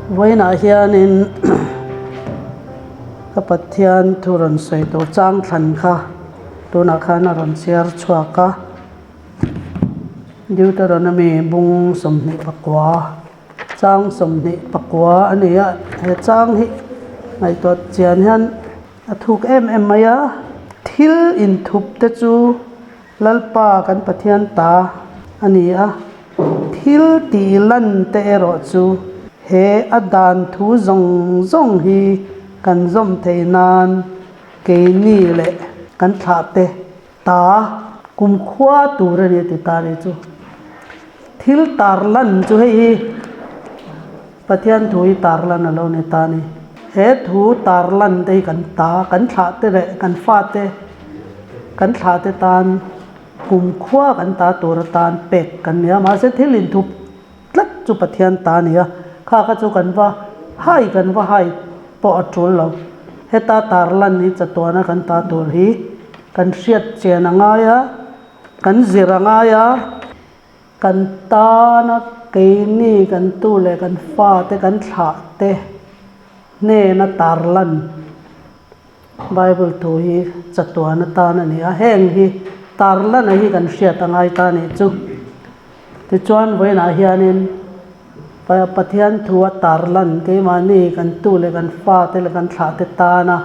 Vawiinah hianin ka Pathian thu rawn sawi tur chang thlan kha tunah khan a rawn chhiar chhuak a. Deuteronomy bung 24 chang 24 a ni a. He chang hi ngaihtuah chian hian a thuk em em mai a. Thil inthup te chu Lalpa kan Pathian ta a ni a. Thil tih lan te erawh chu he a dan thu zawng zawng hi kan zawm theih nan keini leh kan thlah te ta kumkhua tur a ni a ti ta nih chu. Thil tar lan chu hei hi Pathian thu hi tar lan a lo ni ta a ni. He thu tar lan te hi kan ta, kan thlah te leh kan fate, kan thlah te tan kumkhua kan ta tur atan pek kan ni a. Mahse thil inthup tlat chu Pathian ta a ni a, kha kha chu kan va hai kan va hai pawh a tul lo. Heta tar lan hi chatuana kan ta tur hi kan hriat chian a ngai a, kan zir a ngai a, kan tana keini kan tu leh kan fate kan thlah te hnena tar lan Bible thu hi chatuan atan a ni a, heng hi tar lana hi kan hriat a ngai ta a nih chu. Tichuan vawiinah hianin Pathian thu a tar lan keimahni kan tu leh kan fate leh kan thlahte tana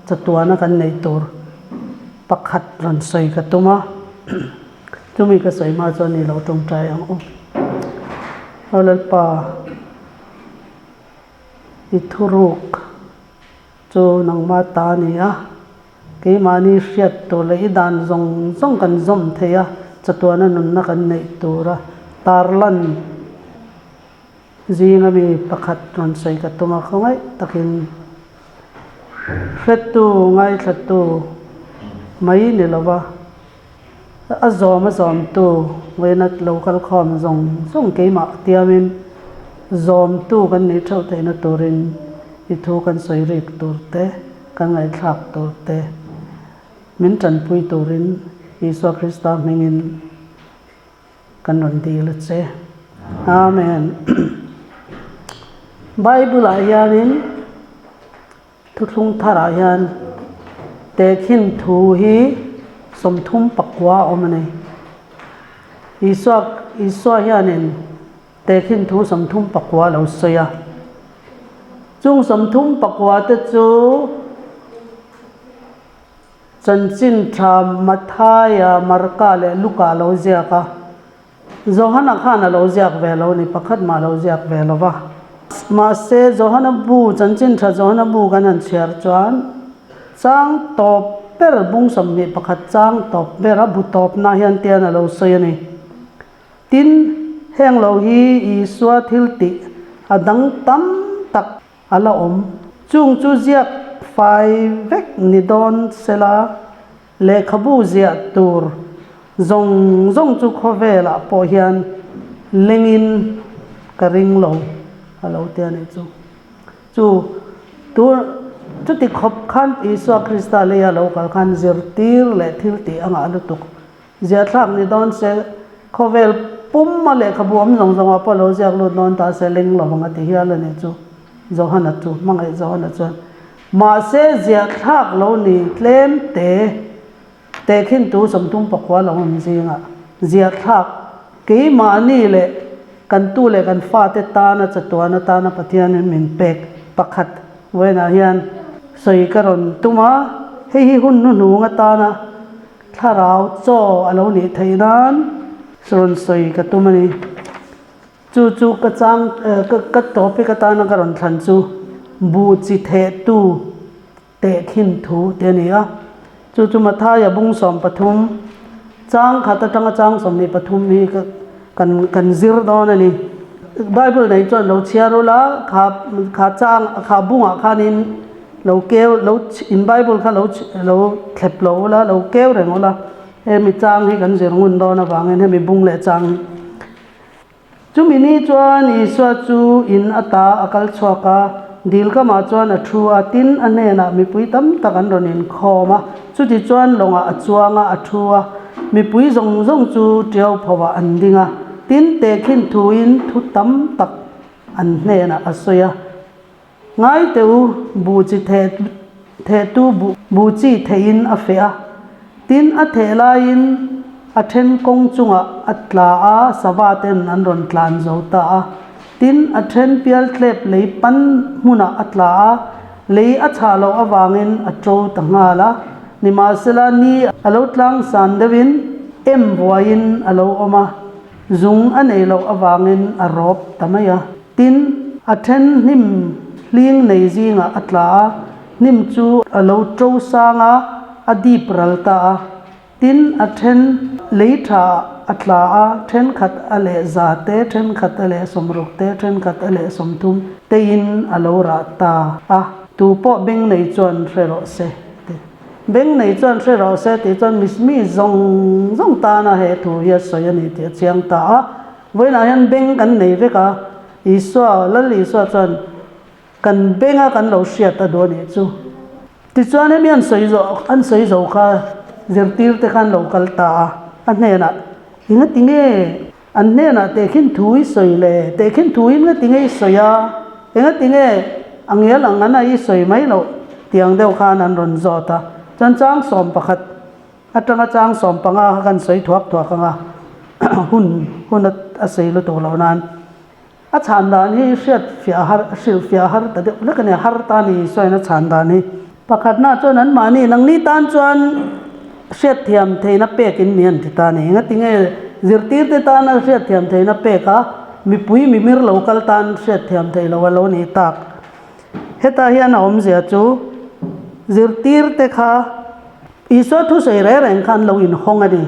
chatuana kan neih tur pakhat rawn sawi ka tum a, chumi ka sawi hma chuan ni lo tawngtai ang u. Aw Lalpa, i thuruk. Chu nangmah ta a ni a, keimahni hriat tur leh i dan zawng zawng kan zawm thei a, chatuana nunna kan neih tura tarlan zinga mi pakhat rawn sawi ka tum a, khawngaih takin hretu ngaithlatu mai ni lova a zawm a zawmtu vawiina lo kal khawm zawng zawng keimah tiamin zawmtu kan nih theuh theihna turin i thu kan sawi rik tur te, kan ngaihthlak tur te min tanpui turin Isua Krista hmingin kan rawn dil a che. Amen. Bible ah hianin Thuthlung tharah hian tehkhin thu hi 34 a awm a ni. Isua Isua hianin tehkhin thu 34 a lo sawi a. Chung 34 te chu chanchin tha Mathaia, Marka leh Luka a lo ziak a. Johana khan a lo ziak ve lo ni, pakhat mah a lo ziak ve lo va. Mahse, Johana bu, Chanchin Tha Johana bu kan han chhiar chuan chang tawp ber, bung 21 chang tawp ber a bu tawpna hian tian a lo sawi a ni. Tin, heng lo hi Isua thil tih a dang tam tak a la awm. Chung chu ziak fai vek ni dawn sela, Lehkhabu ziah tur zawng zawng chu khawvelah pawh hian lengin ka ring lo a lo ti a nih chu. Chu tu chuti khawp khan Isua Krista leia lo kal khan zirtir leh thil tih a ngah lutuk. Ziahthlak ni dawn se khawvel puma lehkhabu awm zawng zawngah pawh lo ziak lut dawn ta se leng lo ang a ti hial a nih chu. Johana chu hmangaih Johana chuan Mahse ziahthlak lo ni tlem te tehkhin tu 34 lo awm zingah ziahthlak keimahni leh kan tu leh kan fate tana chatuan atana Pathianin min pek pakhat vawiinah hian sawi ka rawn tum a, hei hi hun hnuhnung atana thlarau chaw a lo nih theih nan rawn sawi ka tum a ni. Chu chu ka chang ka topic atana ka rawn thlan chu buh chi thehtu tehkhin thu te a ni a. Chu chu Mathaia bung 13 chang khat atanga chang 23 hi ka kan kan zir dawn a ni. Bible nei chuan lo chhiar ula kha kha chang kha bungah khanin lo keu lo in Bible kha lo lo thlep lo ula lo keu reng ula hemi chang hi kan zir ngun dawn avangin hemi bung leh chang hi. Chumi ni chuan Isua chu in ata a kal chhuak a, dil kamah chuan a thu a, tin a hnenah mipui tam tak an rawn inkhawm a. Chuti chuan lawngah a chuang a, a thu a, mipui zawng zawng chu tiau phoah an ding a, tin tehkhin thuin thu tam tak. an hnenah a sawi a. Ngai teh u, buh chi theh thehtu buh buh chi theihin a feh a. Tin, a theh laiin a then kawng chungah a tla a, sava ten an rawn tlan zo ta a. Tin, a then pial tlep lei pan hmunah a tla a, lei a chhah loh avangin a to ta nghal a. Nimahsela, ni a lo tlang san deuhin em vuaiin a lo awm a, zung a nei loh avangin a rawp ta mai a. Tin, a then hnim hling nei zingah a tla a, hnim chu a lo to sang a, a dip ral ta a. Tin, a then lei tha a tla a, thenkhat a leh za te, thenkhat a leh sawmruk te, thenkhat a leh 30 tein a lo rah ta a. Tu pawh beng nei chuan hre rawh se ti. Beng nei chuan hre rawh se tih chuan mi zawng zawng tana he thu hi a sawi a ni tih a chiang ta a. Vawiinah hian beng kan nei vek a, Isua, Lal Isua chuan kan benga kan lo hriat a duh a nih chu. Tichuan hemi an sawi zawh an sawi zo kha zirtir te khan lo kal ta a, a hnenah, Enga tinge an hnenah tehkhin thu i sawi le? Tehkhin thu in nga tinge i sawi a? Enga tinge a ngel ang an a i sawi mai loh? Tiang deuh khan an rawn zawt a. Chuan chang 11 atanga chang 15 kha kan sawi thuak thuak ang a, hun hun a sawi lutuk loh nan. A chhan dan hi hriat fiah har, hrilh fiah har ta deuh hlek a ni, har ta ni sawiin a chhan dan hi. Pakhatna chuan anmahni, nangni tan chuan hriatthiam theihna pek in ni an ti ta a ni. Engatinge zirtirte tana hriatthiam theihna pek a, mipui mimir lo kal tan hriatthiam theih loh a lo nih tak. Hetah hian a awmzia chu zirtirte kha Isua thusawi reng reng kha an lo inhawng a ni.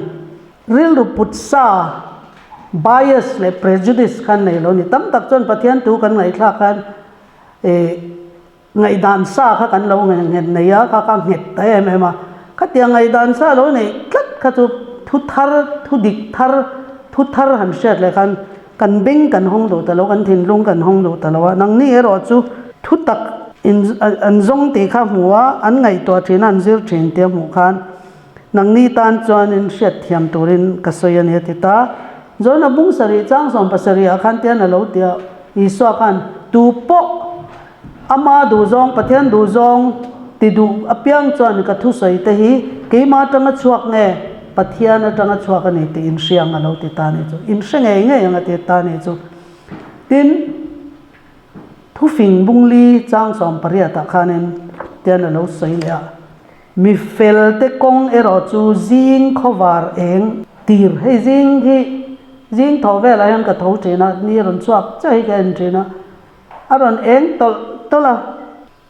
Rilru put sa, bias leh prejudice khan nei lo ni. Tam tak chuan Pathian thu kan ngaihthlak khan ih ngaihdan sa kha kan lo nghet nei a, kha kha nghet ta em em a. Khatiang ngaihdan sa lo neih tlat kha chu thu thar, thu dik thar, thu thar han hriat leh khan kan beng kan hawng duh ta lo, kan thinlung kan hawng duh ta lo a. Nangni erawh chu thu tak in an zawng tih kha hmu a, an ngaihtuah thin a, an zir thin tih a hmuh khan Nangni tan chuanin hriatthiam turin ka sawi a ni a ti ta. John-a bung sarih chang 70 ah khan tian a lo ti a, Isua khan, Tu pawh ama duhzawng, Pathian duhzawng ti duh apiang chuan ka thusawi te hi keimah atanga chhuak nge Pathian atanga chhuak a ni tih inhria ang a lo ti ta a ni chu. Inhre ngei ngei ang a ti ta a ni chu. Tin. Thufing bungli chang 18 ah khanin tian a lo sawi leh a, Mi felte kawng erawh chu zing khawvar eng tir, hei zing hi zing tho velah hian ka tho thin a, ni a rawn chhuak chiah hi ka en thin a, a rawn eng tawlh tawlh a,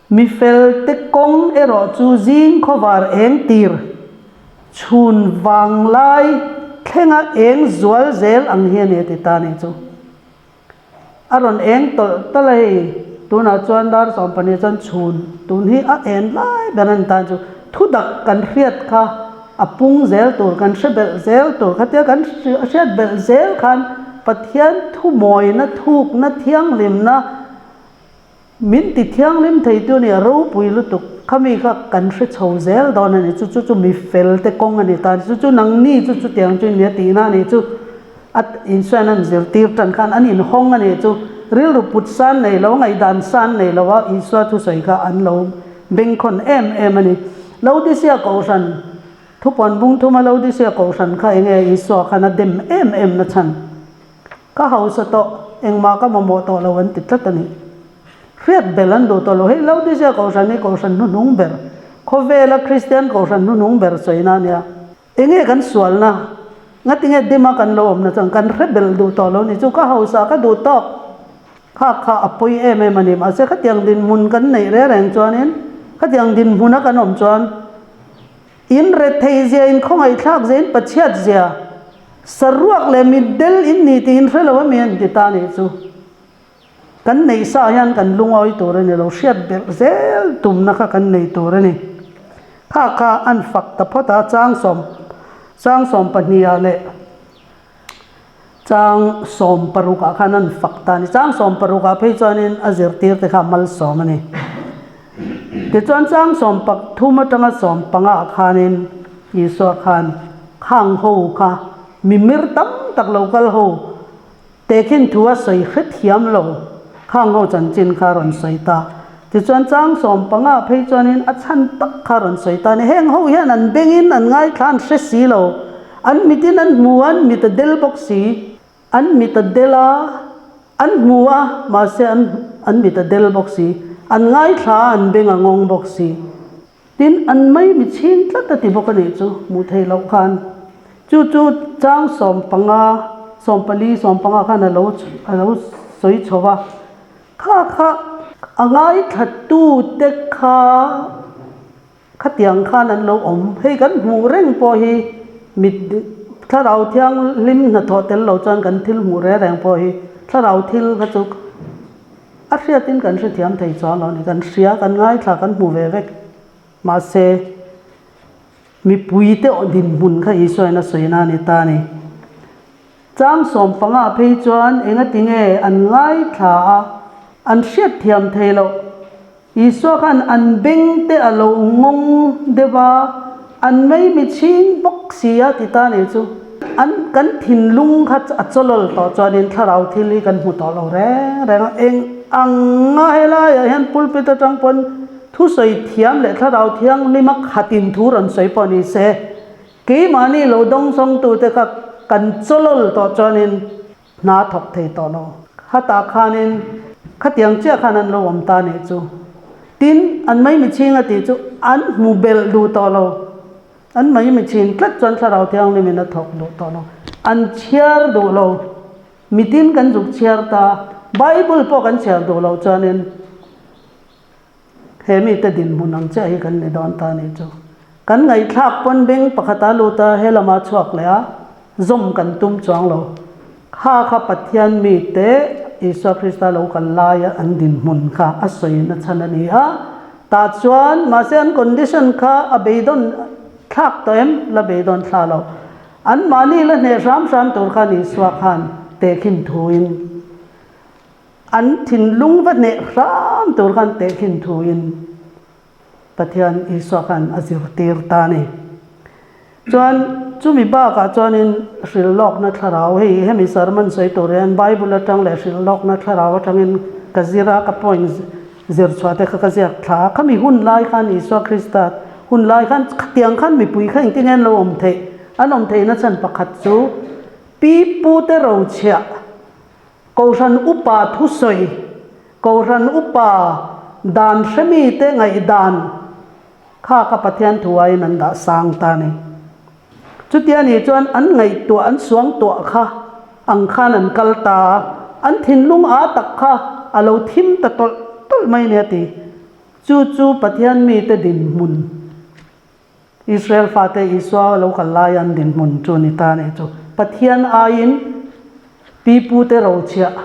Mi felte kawng erawh chu zing khawvar eng tir, chhun vanglai thlenga eng zual zel ang hi a ni a ti ta a nih chu. A rawn eng tawlh tawlh a hei, tunah chuan dar 12 chuan chhun tun hi a en lai ber a ni tan chu thu dak kan hriat kha a pung zel tur kan hre belh zel tur khatia kan hriat belh zel khan Pathian thu mawina thukna thianghlimna Min ti thianghlim theitu a ni a, ropui lutuk. Khami kha kan hre chho zel dawn a ni, chu chu chu mi fel te kawng a ni ta a ni, chu chu nangni chu chutiang chu nia tihna a ni chu a insuain an zirtir tan khan an inhawng a ni chu rilru put san nei lo, ngaihdan san nei lo a Isua thusawi kha an lo bengkhawn em em a ni. Laodicea Kohhran thupuan bung thuma Laodicea Kohhran kha enge Isua khan a dem em em na chhan? Ka hausa tawh, engmah ka mamawh tawh lo an ti tlat a ni. Hriat bel an duh tawh lo. Hei Laodicea Kohhran hi Kohhran hnuhnung ber, khawvela Kristian Kohhran hnuhnung ber sawina a nia. Enge kan sualna? Ngatinge dima kan lo awmna chuan kan hre bel duh tawh lo ni chu ka hausa ka duh tawk. Kha kha a pawi em em a ni. Mahse khatiang dinhmun kan neih reng reng chuanin khatiang dinhmuna kan awm chuan In rethei zia, in khawngaihthlak zia, in pachhiat zia, saruak leh mitdel in ni tih in hre lo a mi an ti ta nih chu. Kan neih sa hian kan lungawi tur a ni lo, hriat belh zel tumna kha kan nei tur a ni. Kha kha an fak ta phawt a, chang sawm, chang 12 ah leh Chang 16 ah khan an fak ta a ni. Chang 16 ah phei chuanin a zirtir te kha malsawm a ni. Tichuan chang 13 atanga 15 ah khanin Isua khan khang ho kha mimir tam tak lo kal ho tehkhin thu a sawi hrethiam lo. Khang ho chanchin kha a rawn sawi ta. Tichuan chang 15 phei chuanin a chhan tak kha a rawn sawi ta a ni. Heng ho hian an bengin an ngaithla an hre si lo. An mitin an hmu a, an mit a del bawk si. An mit a del a, an hmu a, mahse an an mit a del bawk si. An ngaithla a, an beng a ngawng bawk si. Tin, an mai mi chhing tlat a ti bawk a nih chu, hmuh theih loh khan. Chu chu chang 15, 14, 15 khan a lo a lo sawi chho va. Kha kha a ngaithlatute kha khatiang khan an lo awm. Hei kan hmuh reng pawh hi mit thlarau thianghlim hnathawh tel lo chuan kan thil hmuh reng reng pawh hi thlarau thil kha chu A hriatin kan hrethiam thei chuang lo a ni. Kan hria, kan ngaithla, kan hmu ve vek. Mahse, mipuite aw dinhmun kha Isuain a sawina a ni ta a ni. Chang 15 phei chuan engati nge an ngaithla a, an hriatthiam thei loh. Isua khan an bengte a lo ngawng deuh a, an maimi chhing bawk si a ti ta nih chu. An kan thinlung kha a chawlawl tawh chuanin thlarau thil hi kan hmu tawh lo reng reng a. Eng anga helaiah hian pulpit atang pawn thusawi thiam leh thlarau thianghlima khatin thu rawn sawi pawh ni se, keimahni lo dawngsawngtute kha kan chawlawl tawh chuanin Hna thawk thei tawh lo. Khatah khanin khatiang chiah khan an lo awm ta nih chu. Tin, an mai michhing a tih chu an hmu belh duh tawh lo. An mai michhin tlat chuan Thlarau Thianghlimin a thawk duh tawh lo. An chhiar duh lo. Mitin kan zuk chhiar ta. Bible pawh kan chhiar duh loh chuanin He mite dinhmun ang chiah hi kan ni dawn ta nih chu. Kan ngaihthlak pawn beng pakhata lut a, he lama chhuak leh a, zawm kan tum chuang lo. Kha kha Pathian mite Isua Krista lo kal laia an dinhmun kha a sawi na chhan a ni a. Tah chuan mahse an condition kha a beidawn thlak tawh em? La beidawn thla lo. Anmahni la hneh hram hram tur khan Isua khan tehkhin thuin An thinlung va hneh hram tur khan tehkhin thuin Pathian Isua khan a zirtir ta a ni. Chuan chumi bakah chuanin hrilhlawkna thlarau hei hemi sermon sawi tur hian Bible atang leh hrilhlawkna thlarau atangin ka zir a, ka point zir chhuah te kha ka ziak thla a. Khami hun lai khan Isua Krista hun lai khan khatiang khan mipui kha engtin nge an lo awm theih? An awm theihna chhan pakhat chu pi pute rochhiah Kohhran upa thusawi, Kohhran upa dan hremite ngaihdan kha ka Pathian thu aiin an dah sang ta a ni. Chutia nih chuan an ngaihtuah, an suangtuah kha ang khan an kal ta a, an thinlung aa tak kha a lo thim ta tawlh tawlh mai nia ti. Chu chu Pathian mite dinhmun. Israel fate Isua lo kal laia an dinhmun chu ni ta nih chu. Pathian aiin pipute rochhiah,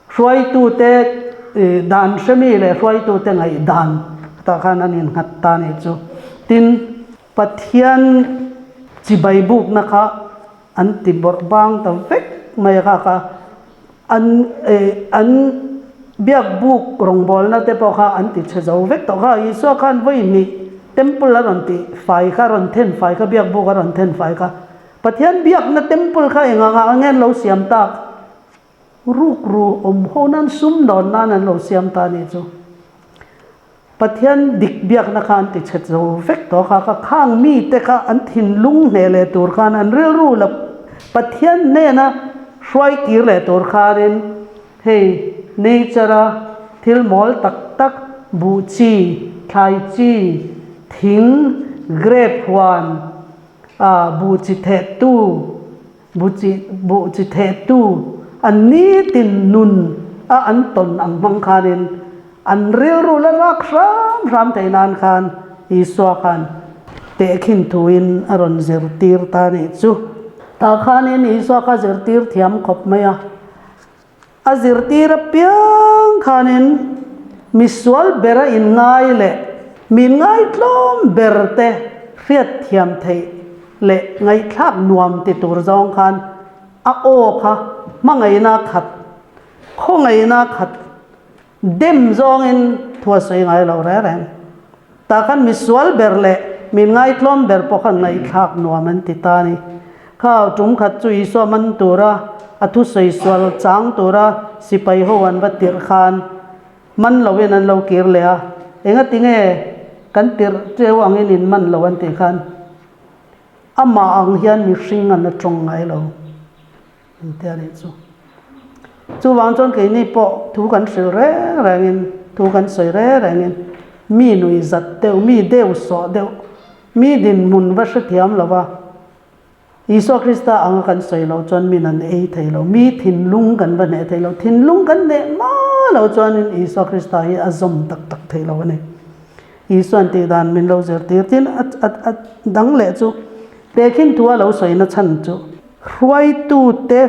hruaitute dan hremi leh hruaitute ngaihdan tah khan an innghat ta nih chu. Tin, Pathian chibai bukna kha an ti bawrh bang ta vek mai a kha kha an an biak buk rawngbawlna te pawh kha an ti chhe zo vek tawh kha. Isua khan vawi hnih temple a rawn tih fai kha a rawn then fai kha biak buk a rawn then fai kha. Pathian biakna temple kha eng anga ang nge an lo siam tak? Rukru awm ho nan sum dawn nan an lo siam ta nih chu. Pathian dik biakna kha an ti chhe zo vek tawh kha kha khang mite kha an thinlung hneh leh tur khan an rilru la Pathian hnena hruai kir leh tur khanin hei nature a thil mawl tak tak buh chi, thlai chi, thing, grape huan, ah buh chi thehtu, Bu chi buh chi thehtu an nitin nun a an tawn ang hmang khanin an rilru la rak hram hram theih nan khan Isua khan tehkhin thuin a rawn zirtir ta nih chu. Tah khanin Isua kha zirtir thiam khawp mai a. A zirtir apiang khanin misual bera inngai leh mi ngaitlawm ber te hriatthiam theih leh ngaihthlak nuam ti tur zawng khan a aw kha hmangaihna khat, khawngaihna khat dem zawngin thu a sawi ngai lo reng reng. Tah khan misual ber leh min ngaitlawm ber pawh khan ngaihthlak nuam an ti ta a ni. Kha tum khat chu Isua man tura a thusawi sual chang tura sipai ho an va tirh khan man loin an lo kir leh a, engati nge kan tirh teu angin in man lo an tih khan amah ang hian mihring an la tawng ngai lo an ti a nih chu. Chuvang chuan keini pawh thu kan hrilh reng rengin thu kan sawi reng rengin mi nui zat deuh, mi deuh sawh deuh, mi dinhmun va hrethiam lo va, Isua Krista anga kan sawi loh chuan min an ei thei lo, mi thinlung kan va hneh thei lo, thinlung kan hneh hma lo chuanin Isua Krista hi a zawm tak tak thei lo a ni. Isua'n tih dan min lo zirtir tin a a dang leh chu tehkhin thu a lo sawina chhan chu hruaitu te,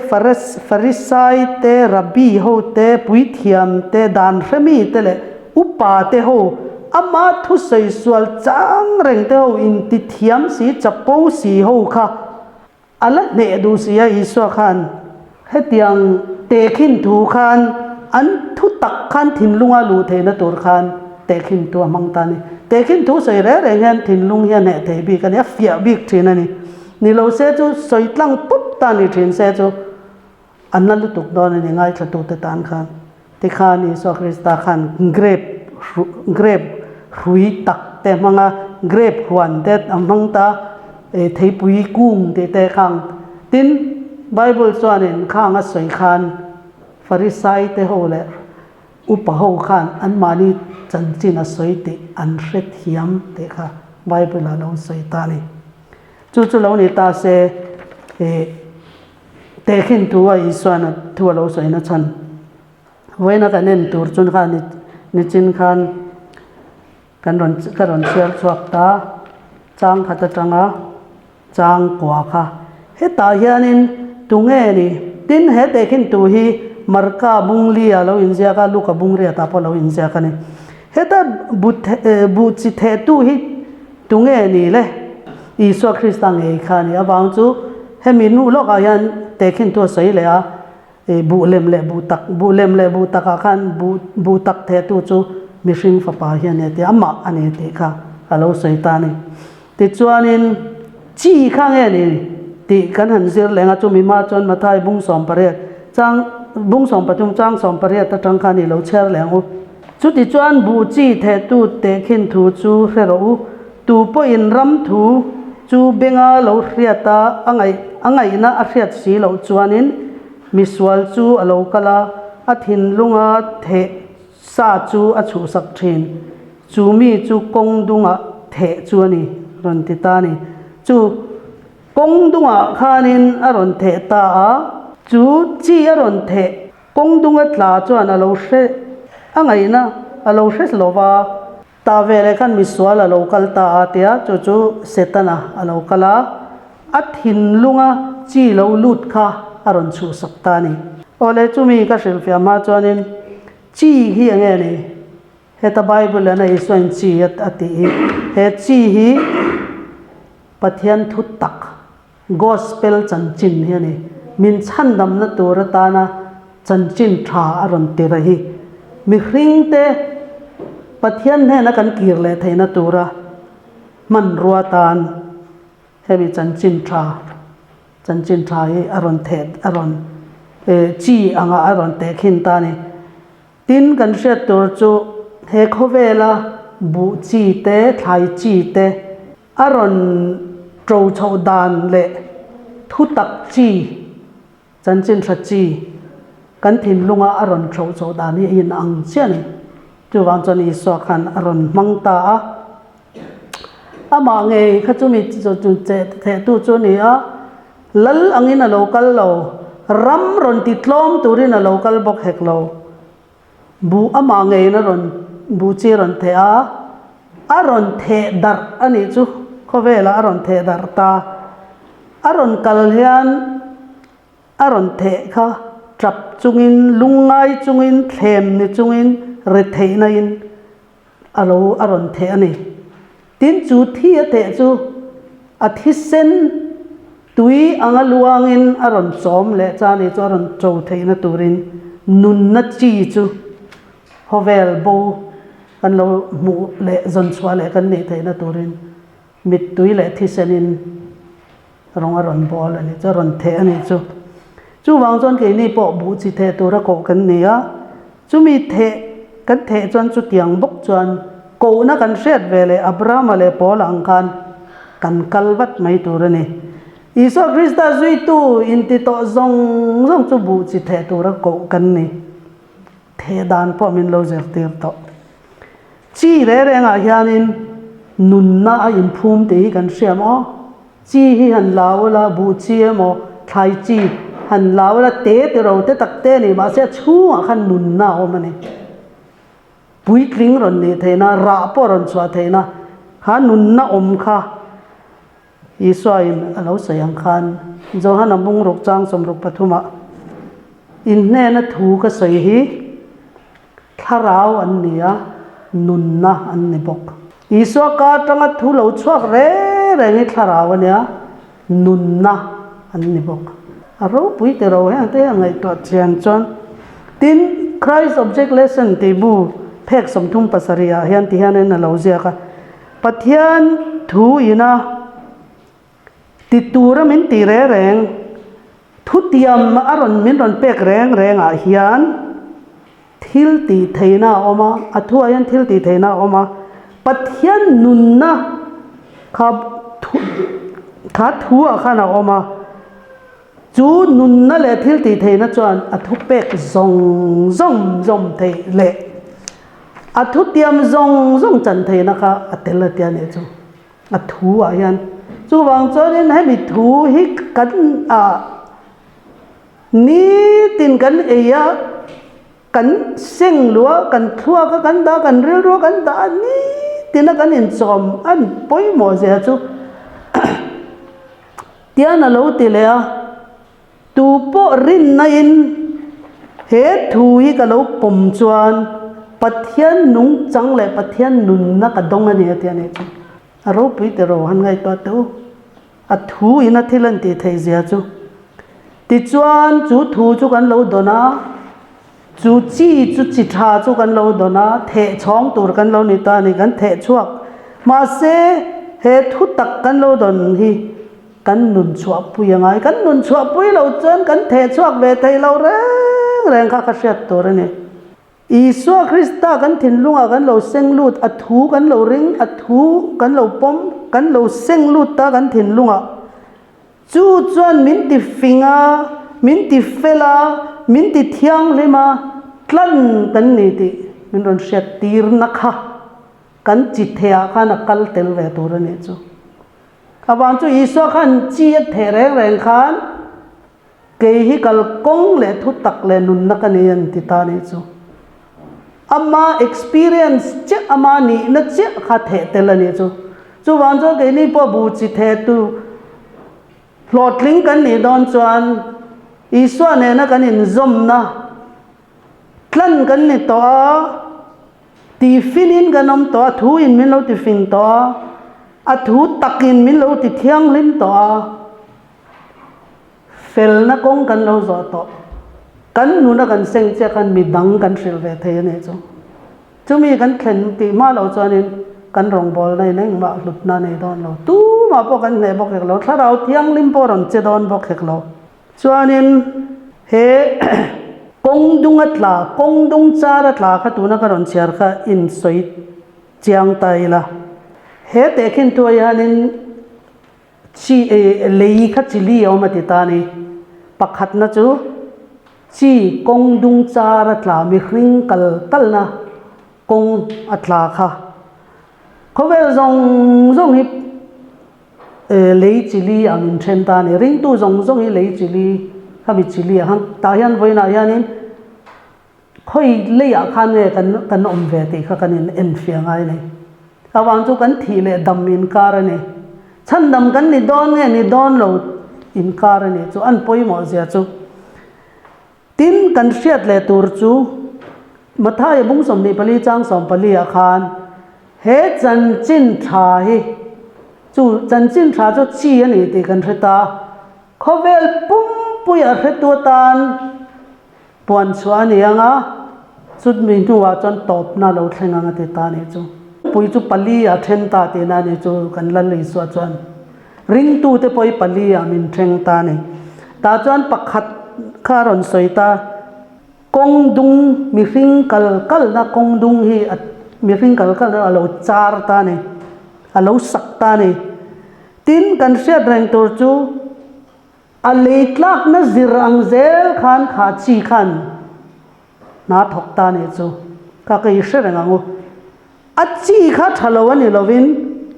Farisai te, Rabbi ho te, puithiam te, dan hremi te leh upa te ho Ama thusawi sual chang reng te ho inti thiam si chapo si ho kha a la hneh duh si a Isua khan hetiang tehkhin thu khan an thu tak khan thinlunga luh theihna tur khan tehkhin thu a hmang ta a ni. Tehkhin thu sawi reng reng hian thinlung hi a hneh thei bik a ni, a fiah bik thin a ni. Ni lo se chu sawi tlang pup ta ni thin se chu A na lutuk dawn a ni ngaithlatute tan khan. Tikhan Isua Krista khan grape grape hrui tak te hmang a, grape huan te a hmang ta, theipui kung tih te khang. Tin, Bible chuanin khang a sawi khan Farisai te ho leh upa ho khan anmahni chanchin a sawi tih an hrethiam tih kha Bible ah lo sawi ta a ni. Chu chu lo ni ta se ih. Tehkhin thu a Isuan a thu a lo sawina chhan vawiina kan en tur chun kha nichin khan kan rawn ka rawn chhiar chhuak ta chang khat atanga chang kua kha hetah hianin tunge ni tin he tehkhin tu hi Marka bungli a lo inziak a Luka bungriat ah pawh a lo inziak a ni heta buh chi thehtu hi Tunge ni le? Isua Krista ngei kha a ni. Avang chu hemi hnu lawkah hian tehkhin thu a sawi leh a, buh lem leh buh tak, buh lem leh buh takah khan buh buh tak thehtu chu mihring fapa hi a ni a ti a, amah a ni tih kha a lo sawi ta a ni. Tichuanin chi kha nge ni tih kan han zir leng a, chumi hma chuan Mathai bung 18 chang bung 13 chang 18 atang khan i lo chhiar leh ang u. Chutichuan buh chi thehtu tehkhin thu chu hre rawh u, tu pawhin ram thu chu benga lo hriat a, a ngaih a ngaihna a hriat si loh chuanin misual chu a lo kal a, a thinlunga theh sa chu a chhuhsak thin. Chu mi chu kawng dungah theh chu a ni, rawn ti ta a ni. Chu kawng dungah khanin a rawn theh ta a, chu chi a rawn theh Kawng dunga tla chuan a lo hre a ngaihna a lo hre lo va. Tah veleh khan misual a lo kal ta a tia chu chu Setana a lo kal a, a thinlunga chi lo lut kha a rawn chhuhsak ta a ni. Awle chumi ka hrilhfiah hma chuanin chi hi eng nge ni? Heta Bible an a Isuain chi a tih hi he chi hi Pathian thu tak Gospel chanchin hi a ni. Min chhandamna tur atana chanchin tha a rawn tir a hi. Mihringte Pathian hnena kan kir leh theihna tura hmanrua tan hemi chanchin tha chanchin tha hi a rawn theh a rawn chi anga a rawn tehkhin ta a ni. Tin, kan hriat tur chu he khawvela buh chi te, thlai chi te a rawn ṭo chhoh dan leh thutak chi, chanchin hra chi kan thinlunga a rawn ṭho chhoh dan hi a inang chiah a ni. Chuvang chuan Isua khan a rawn hmang ta a. Amah ngei kha chumi thehtu chu a ni a, Lal angin a lo kal lo, ram rawn ti tlawm turin a lo kal bawk hek lo. Buh amah ngeiin a rawn buh chi a rawn theh a, a rawn theh darh a nih chu khawvelah a rawn theh darh ta. A rawn kal hian a rawn theh kha tap chungin, lungngai chungin, thlem ni chungin, retheihna in a lo a rawn theh a ni. Tin chu thi a theh chu a thisen tui anga luangin a rawn chawm leh cha ni chu a rawn cho theihna turin nunna chi chu khawvel bo kan lo hmuh leh zawn chhuah leh kan neih theihna turin mittui leh thisenin rawng a rawn bawl a ni chu a rawn theh a ni chu. Chuvang chuan keini pawh buh chi theh tura koh kan ni a, chumi theh kan theh chuan chutiang bawk chuan kohna kan hriat ve leh Abrahama leh Paula ang khan kan kal vat mai tur a ni. Isua Krista zuitu inti tawh zawng zawng chu buh chi theh tura koh kan ni. Theh dan pawh min lo zirtir tawh. Chi reng rengah hianin nunna a inphum tih hi kan hria maw? Chi hi han la ula, buh chi emaw, thlai chi han la ula, te te ro te tak te a ni, mahse a chhungah khan nunna a awm a ni. Puitling rawn nih theihna, rah pawh rawn chhuah theihna kha nunna awm kha Isuain a lo sawi ang khan Johana bungruk chang 63ah inhnena thu ka sawi hi Thlarau an ni a, nunna an ni bawk. Isua ka atanga thu lo chhuak reng reng hi thlarau a nia, nunna an ni bawk. A ropui ti ro heng te a ngaihtuah chian chuan tin Christ Object Lesson tih bu phek 37 ah hian ti hianin a lo ziak a, Pathian thu ina ti tura min ti reng reng, Thutiam a rawn min rawn pek reng rengah hian thil tih theihna a awm a, a thuah hian thil tih theihna a awm a, Pathian nunna kha thu kha thuah khan a awm a, chu nunna leh thil tih theihna chuan a thupek zawng zawng zawm theih leh a thutiam zawng zawng chan theihna kha a tel a tia nih chu. A thu ah hian chuvang chuanin hemi thu hi kan ah nitin kan ei a, kan seng luh a, kan thluak a kan dah a, kan rilru a kan dah a, nitin a kan inchawm a pawimawh zia chu tian a lo ti leh a. Tu pawh rinna-in he thu hi ka lo pawm chuan Pathian nungchang leh Pathian nunna ka dawng a ni a ti a nih chu. A ropui teh ro han ngaihtuah teh u. A thu in a thil an tih theih zia chu. Tichuan chu thu chu kan lo dawn a, chu chi chu chi tha chu kan lo dawn a, theh chhawng tur kan lo ni ta a ni, kan theh chhuak. Mahse he thu tak kan lo dawn hi Kan nun chhuahpui a ngai. Kan nun chhuahpui lo chuan kan theh chhuak ve thei lo reng reng kha ka hriat tur a ni. Isua Krista kan thinlungah kan lo seng lut, a thu kan lo ring, a thu kan lo pawm, kan lo seng lut ta kan thinlungah. Chu chuan min ti fing a, min ti fel a, min ti thianghlim a, tlan kan ni tih min rawn hriat tirna kha kan chi thehah khan a kal tel ve tur a nih chu. Avang chu Isua khan chi a theh reng reng khan kei hi kalkawng leh thutak leh nunna ka nei an ti ta nih chu. Ama experience chiah, ama nihna chiah kha theh tel a nih chu. Chuvang chuan keini pawh bu chi theh tu hlawhtling kan nih dawn chuan Isua nena kan inzawmna tlan kan ni tawh a. Tifinin kan awm tawh a, thu in min lo tifing tawh a, a thu takin min lo ti thianghlim tawh a, felna kawng kan lo zawh tawh. Kan nuna kan seng chiah khan mi dang kan hrilh ve thei a nih chu. Chumi kan thlen tih hma loh chuanin kan rawngbawlna in engmah hlutna a nei dawn lo. Tumah pawh kan hneh bawk hek lo, thlarau thianghlim pawh rawn che dawn bawk hek lo. Chuanin he kawng dung a tla, kawng dung char a tla kha tuna ka rawn chhiar kha in sawi chiang ta ila. He tehkhin thu ah hianin chi lei kha chili a awm a ti ta a ni. Pakhatna chu chi kawng dung char a tla mihring kal kalna kawng a tla kha. Khawvel zawng zawng hi Lei chili ang in then ta a ni. Ringtu zawng zawng hi lei chili khami chili ah khan tah hian vawiinah hianin khawi leiah khan nge kan kan awm ve tih kha kan in enfiah ngai a ni. Avang chu kan thih leh dam inkar a ni. Chhandam kan ni dawn nge ni dawn lo inkar a ni chu an pawimawh zia chu. Tin, kan hriat leh tur chu Mathaia bung 24 chang 14 ah khan he chanchin tha hi chu chanchin tha chu chi a ni tih kan hre ta. Khawvel pumpuia hretu atan puan chhuah a ni ang a, chutmi hnuah chuan tawpna lo thleng ang a ti ta a nih chu. Pui chu pali a then ta tihna a nih chu kan Lal Isua chuan ringtute pawh hi pali ah min thleng ta a ni. Tah chuan pakhat. kha a rawn sawi ta. Kawng dung mihring kal kalna kawng dung hi a mihring kal kalna a lo char ta a ni, a lo sak ta a ni. Tin, kan hriat reng tur chu a lei tlakna zir ang zel khan kha chi khan hna thawk ta a nih chu kha ka i hre reng ang u. A chi kha tha lo a ni lovin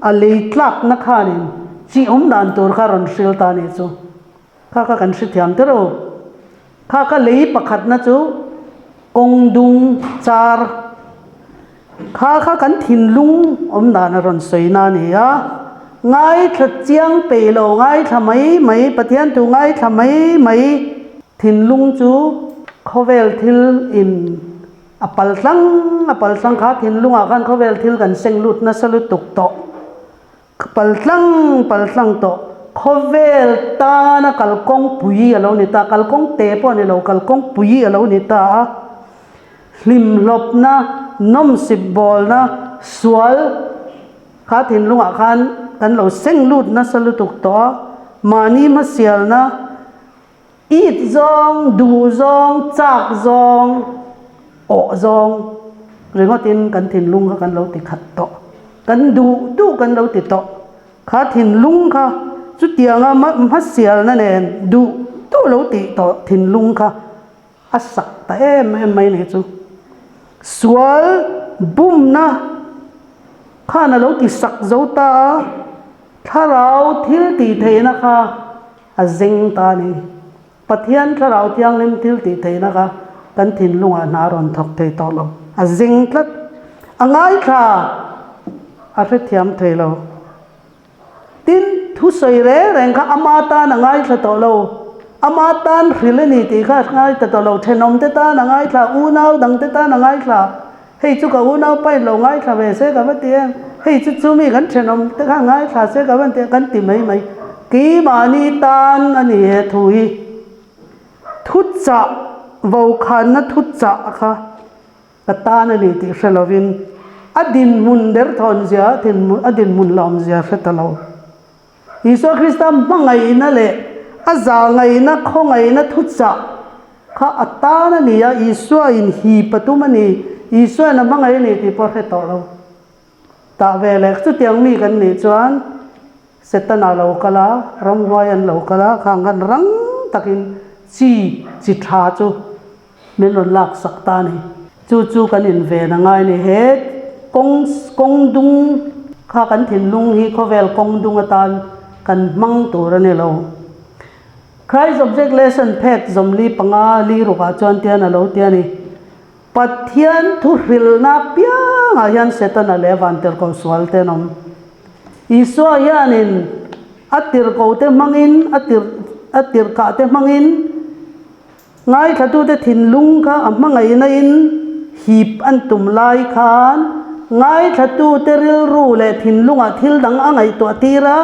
a lei tlakna khanin chi awm dan tur kha rawn hril ta a nih chu kha kha kan hrethiam tero. Kha ka lei pakhatna chu kawng dung char kha kha kan thinlung awm dan a rawn sawi na a ni a, ngaithla chiang peih lo ngaithla mai mai Pathian thu ngaithla mai mai thinlung chu khawvel thil in a pal tlang a pal tlang kha thinlungah khan khawvel thil kan seng lut nasa lutuk tawh. Paltlang paltlang tawh khawvel tana kalkawng pui a lo ni ta, kalkawng te pawh a ni lo, kalkawng pui a lo ni ta a, hlimhlawpna, nawmsip bawlna, sual kha thinlungah khan kan lo seng lut nasa lutuk tawh a, mahni hmasialna, It zawng, duh zawng, chak zawng, awh zawng ringawtin kan thinlung kha kan lo ti khat tawh. Kan duh duh kan lo ti tawh. Kha thinlung kha chutianga hmasialna nen duh duh lo tih tawh thinlung kha a sak ta em em mai nih chu. Sual bumna khan a lo ti sak zo ta a, thlarau thil tih theihna kha A zeng ta a ni. Pathian Thlarau Thianghlim thil tih theihna kha kan thinlungah hna a rawn thawk thei tawh lo. A zeng tlat. A ngaithla a hrethiam thei lo. Tin, thusawi reng reng kha ama tan a ngaithla tawh lo. Ama tan hrilh a ni tih kha a ngaithla tawh lo. Thenawmte tan a ngaithla, unau dangte tan a ngaithla. Hei chu ka unau pain lo ngaithla ve se ka va ti em? Hei chu chumi kan thenawm te khan ngaithla se ka va ti kan ti mai mai. Keimahni tan a ni he thu hi. Thuchah, vokhanna thuchah kha ka tan a ni tih hre lovin a dinhmun derthawn zia, a dinhmun lawm zia hre ta lo. Isua Krista hmangaihna leh a zahngaihna khawngaihna thuchah kha a tan a ni a, Isua in hip a tum a ni, Isua in a hmangaih a ni tih pawh a hre tawh lo. Tah ve leh chutiang mi kan nih chuan Setana lo kal a, ramhuai an lo kal a, khang khan rang takin chi chi tha chu min rawn lak sak ta a ni. Chu chu kan inven a ngai a ni. He kawng kawng dung kha kan thinlung hi khawvel kawng dung atan kan hmang tur a ni lo. Christ Object Lesson phek zawmli panga li rukah chuan tian a lo ti a ni. Pathian thuhrilhna piangah hian Setana leh Vantirhkoh sual te an awm. Isua hianin a tirhkohte hmangin a tirh a tirhkahte hmangin Ngaithlatute thinlung kha a hmangaihna in hip an tum lai khan ngaithlatute rilru leh thinlungah thil dang a ngaihtuah tir a,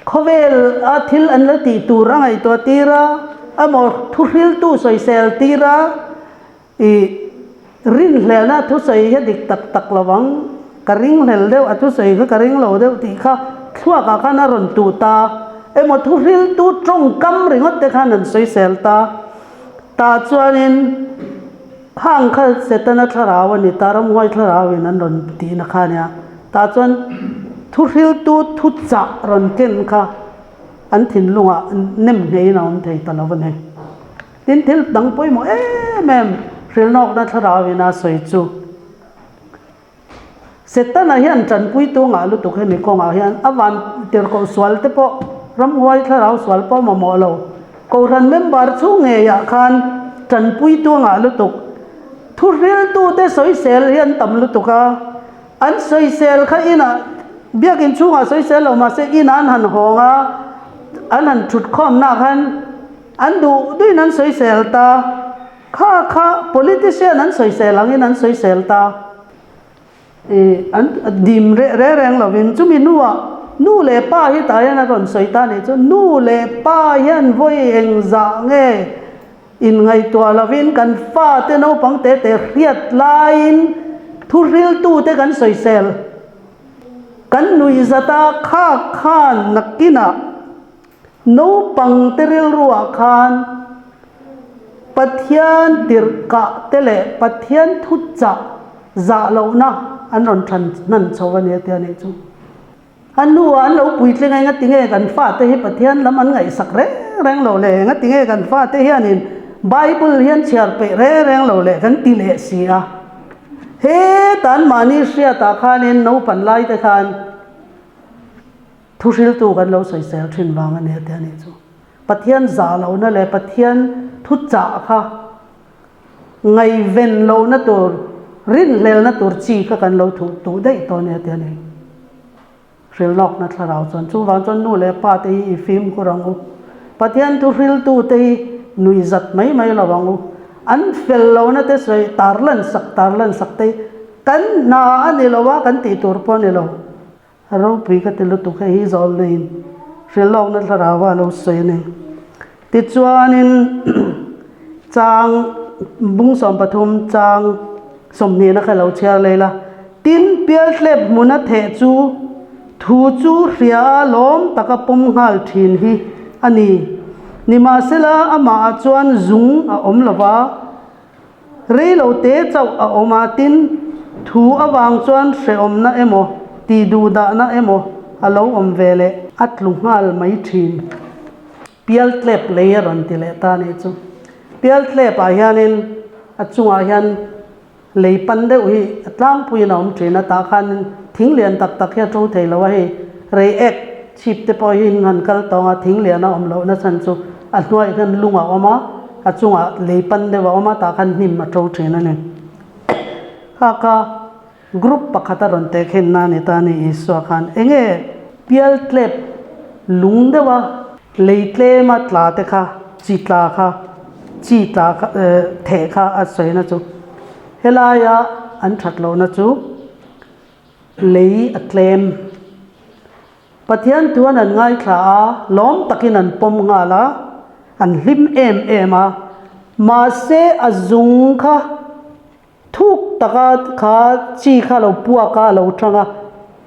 khawvel a thil an la tih tur a ngaihtuah tir a, emaw thuhriltu sawisel tir a, ih rinhlelna thusawi hi a dik tak tak lo ang, ka ringhlel deuh a thusawi kha ka ring lo deuh tih kha thluakah khan a rawn tuh ta emaw thuhriltu tawngkam ringawt te khan an sawisel ta tah chuanin khang kha Setana thlarau a ni ta ramhuai thlarauin an rawn tihna kha a nia tah chuan thuhriltu thuchah rawn ken kha an thinlungah nem ngeiin a awm thei ta lo a ni. Tin, thil dang pawimawh em em hrilhnawkna thlarau in a sawi chu Setana hian tanpuitu ngah lutuk hemi kawngah hian a van tirhkoh sual te pawh ramhuai thlarau sual pawh mamawh lo. Kohhran member chhung ngeiah khan tanpuitu ngah lutuk thuhriltute sawisel hi an tam lutuk a, an sawisel kha inah biakin chhungah sawisel lo mahse inah an han hawng a, an han thutkhawmnaah khan An duh duhin an sawisel ta. Kha kha politician an sawisel angin an sawisel ta. I an dim reh reng reng lovin chumi hnuah nu leh pa hi tah hian a rawn sawi ta nih chu nu leh pa hian vawi engzah nge inngaihtuah lovin kan fate naupang te te hriat laiin thuhriltute kan sawisel kan nuihzat a kha khan nakinah Naupang te rilruah khan Pathian tirhkah te leh Pathian thuchah zah lohna an rawn than hnan chho a ni a ti a nih chu. A hnuah an lo puitling a, engati nge kan fate hi Pathian lam an ngaihsak reng reng lo le, engati nge kan fate hianin Bible hi an chhiar peih reng reng lo le kan ti leh si a. Heta an mahni hriatah khanin naupan laite khan Thuhriltu kan lo sawisel thin vang a ni a ti a nih chu. Pathian zah lohna leh Pathian thuchah kha ngaihven lohna tur, rinhlelna tur chi kha kan lo thuh tuh daih tawh a ni a ti a ni. Hrilhlawkna thlarau chuan chuvang chuan nu leh pa te hi i fimkhur ang u. Pathian thuhriltu te hi nuihzat mai mai lo ang u. An fel lohna te sawi tarlan sak tarlan sak te hi kan hna a ni lo a, kan tih tur pawh a ni lo. A ropui ka ti lutuk hei hi zawlneiin hrilhlawkna thlarau a lo sawi a ni. Tichuanin chang bung 13 chang 20 na kha lo chhiar leh ila. Tin, pialtlep hmuna theh chu thu chu hria a lawm taka pawm nghal thin hi a ni. Nimahsela amahah chuan zung a awm lo va. Rei lo te chauh a awm a, tin, thu avang chuan hrehawmna emaw, tih duhdahna emaw a lo awm ve leh a tlu nghal mai thin. Pialtlep lei a rawn ti leh ta a nih chu. Pialtlepah hianin a chungah hian lei pan deuh hi a tlangpuiin a awm thin a, tah khanin thing lian tak tak hi a to thei lo a, hei rei ek chhip te pawh hi in han kal tawng a, thing lian a awm lohna chhan chu a hnuaiah hian lung a awm a. A chungah lei pan deuh a awm a, tah khan hnim a to thin a ni. Kha kha group pakhat a rawn tehkhin na a ni ta a ni Isua khan enge pialtlep lung deuh a lei tlem a tla te kha chi tla kha chi tla kha eh theh kha a sawi na chu helaia an that lohna chu lei a tlem. Pathian chuan an ngaithla a, lawm takin an pawm nghal a, an hlim em em a. Mahse a zung kha thuk taka kha chi kha a lo puak a, a lo thang a,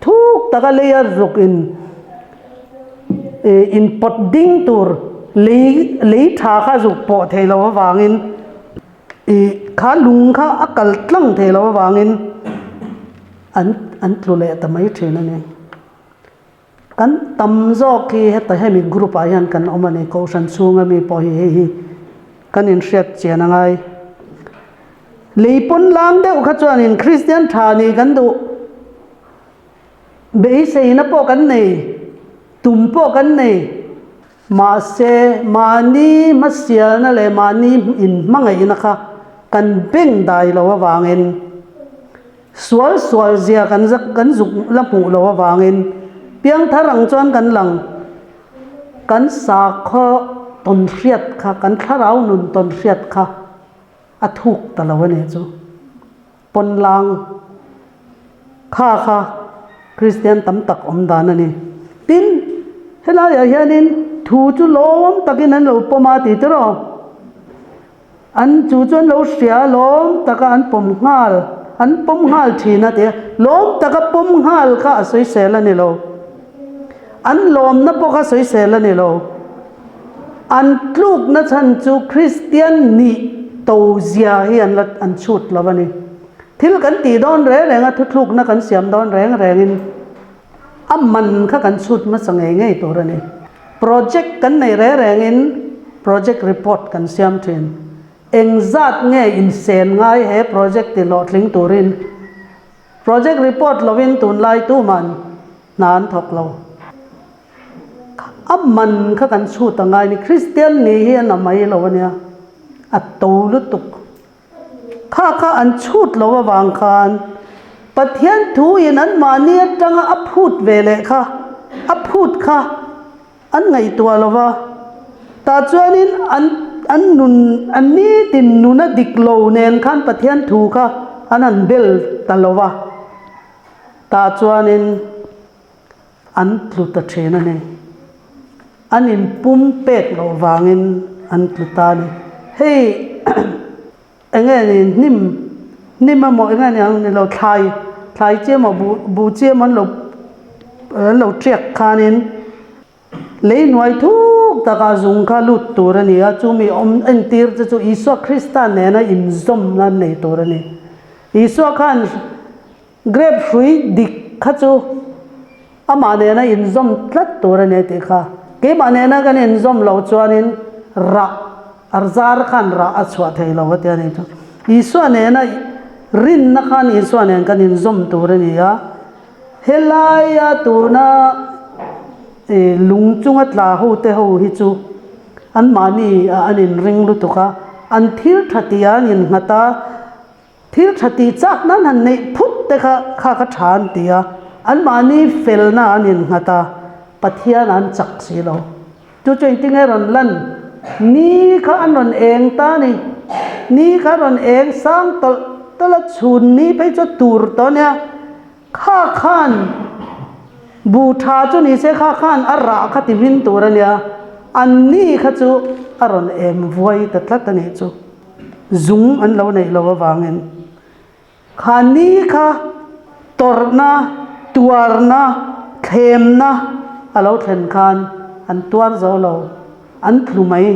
thuk taka leia ruk in ih inpawt ding tur lei lei tha kha a zuk pawh thei lo avangin ih kha lung kha a kal tlang thei lo avangin An an tlu leh ta mai thin a ni. Kan tam zawk hi heta hemi group ah hian kan awm a ni. Kohhran chhunga mi pawh hi hei hi kan inhriat chian a ngai. Lei pawn lang deuh kha chuanin Kristian tha nih kan duh. Beiseina pawh kan nei, tum pawh kan nei. Mahse, mahni hmasialna leh mahni inhmangaihna kha kan beng dai lo avangin, sual sual zia kan kan zuk la hmuh lo avangin piangthar ang chuan kan lang. Kan sakhaw tawnhriat kha, kan thlarau nun tawnhriat kha a thuk ta lo a nih chu. Pawnlang kha kha Kristian tam tak awm dan a ni. Tin, helaiah hianin thu chu lawm takin an lo pawm a tih tiraw? An chu chu an lo hria a, lawm taka an pawm nghal, an pawm nghal thin a ti a. Lawm taka pawm nghal kha a sawisel a ni lo. An lawmna pawh kha sawisel a ni lo. An tlukna chhan chu Kristian nih to zia hi an la an chhut lo a ni. Thil kan tih dawn reng reng a, thuthlukna kan siam dawn reng rengin a man kha kan chhut hmasa ngei ngei tur a ni. Project kan neih reng rengin project report kan siam thin. Engzat nge insen ngai he project ti hlawhtling turin? Project report lovin tunlai tuman hna an thawk lo. A man kha kan chhut a ngai ni. Kristian nih hi a na mai lo a nia. A to lutuk. Kha kha an chhut lo avang khan Pathian thu in an mahni atanga a phut ve leh kha, a phut kha an ngaihtuah lo va. Tah chuanin an an nun an nitin nuna dik lo nen khan Pathian thu kha an han bel ta lo va. Tah chuanin. An tlu ta thin a ni. An inpum pek loh vangin an tlu ta a ni. Hei eng nge ni hnim hnim emaw eng nge ni ang ni lo thlai thlai chi emaw buh buh chi emaw an lo an lo tiak khanin. Lei hnuai thuk takah zung kha lut tur a ni a, chumi awm entir che chu Isua Krista nena inzawmna nei tur a ni. Isua khan Grape hrui dik kha chu amah nena inzawm tlat tur a ni tih kha. Keimah nena kan inzawm loh chuanin rah, ar zar khan rah a chhuah thei lo a ti a ni chu. Isua nena rinna khan Isua nen kan inzawm tur a ni a. Helaia tuna lung chunga tla ho te ho hi chu anmahni an inring lutuk a, an thil tha tih ah an innghat a. Thil tha tih chak nan han neih phut te kha kha ka tha an ti a, anmahni felna an innghat a, Pathian an chak si lo. Chu chu engtinge rawn lan? Ni kha an rawn eng ta a ni. Ni kha a rawn eng sang tawlh tawlh a, chhun ni phei chu a tur tawh a nia. Kha khan bu tha chu ni se kha khan a rah kha ti hmin tur a nia, an ni kha chu a rawn em vuai ta tlat a nih chu. Zung an lo neih loh avangin kha ni kha tawrhna, tuarna, thlemna a lo thlen khan an tuar zo lo, an tlu mai,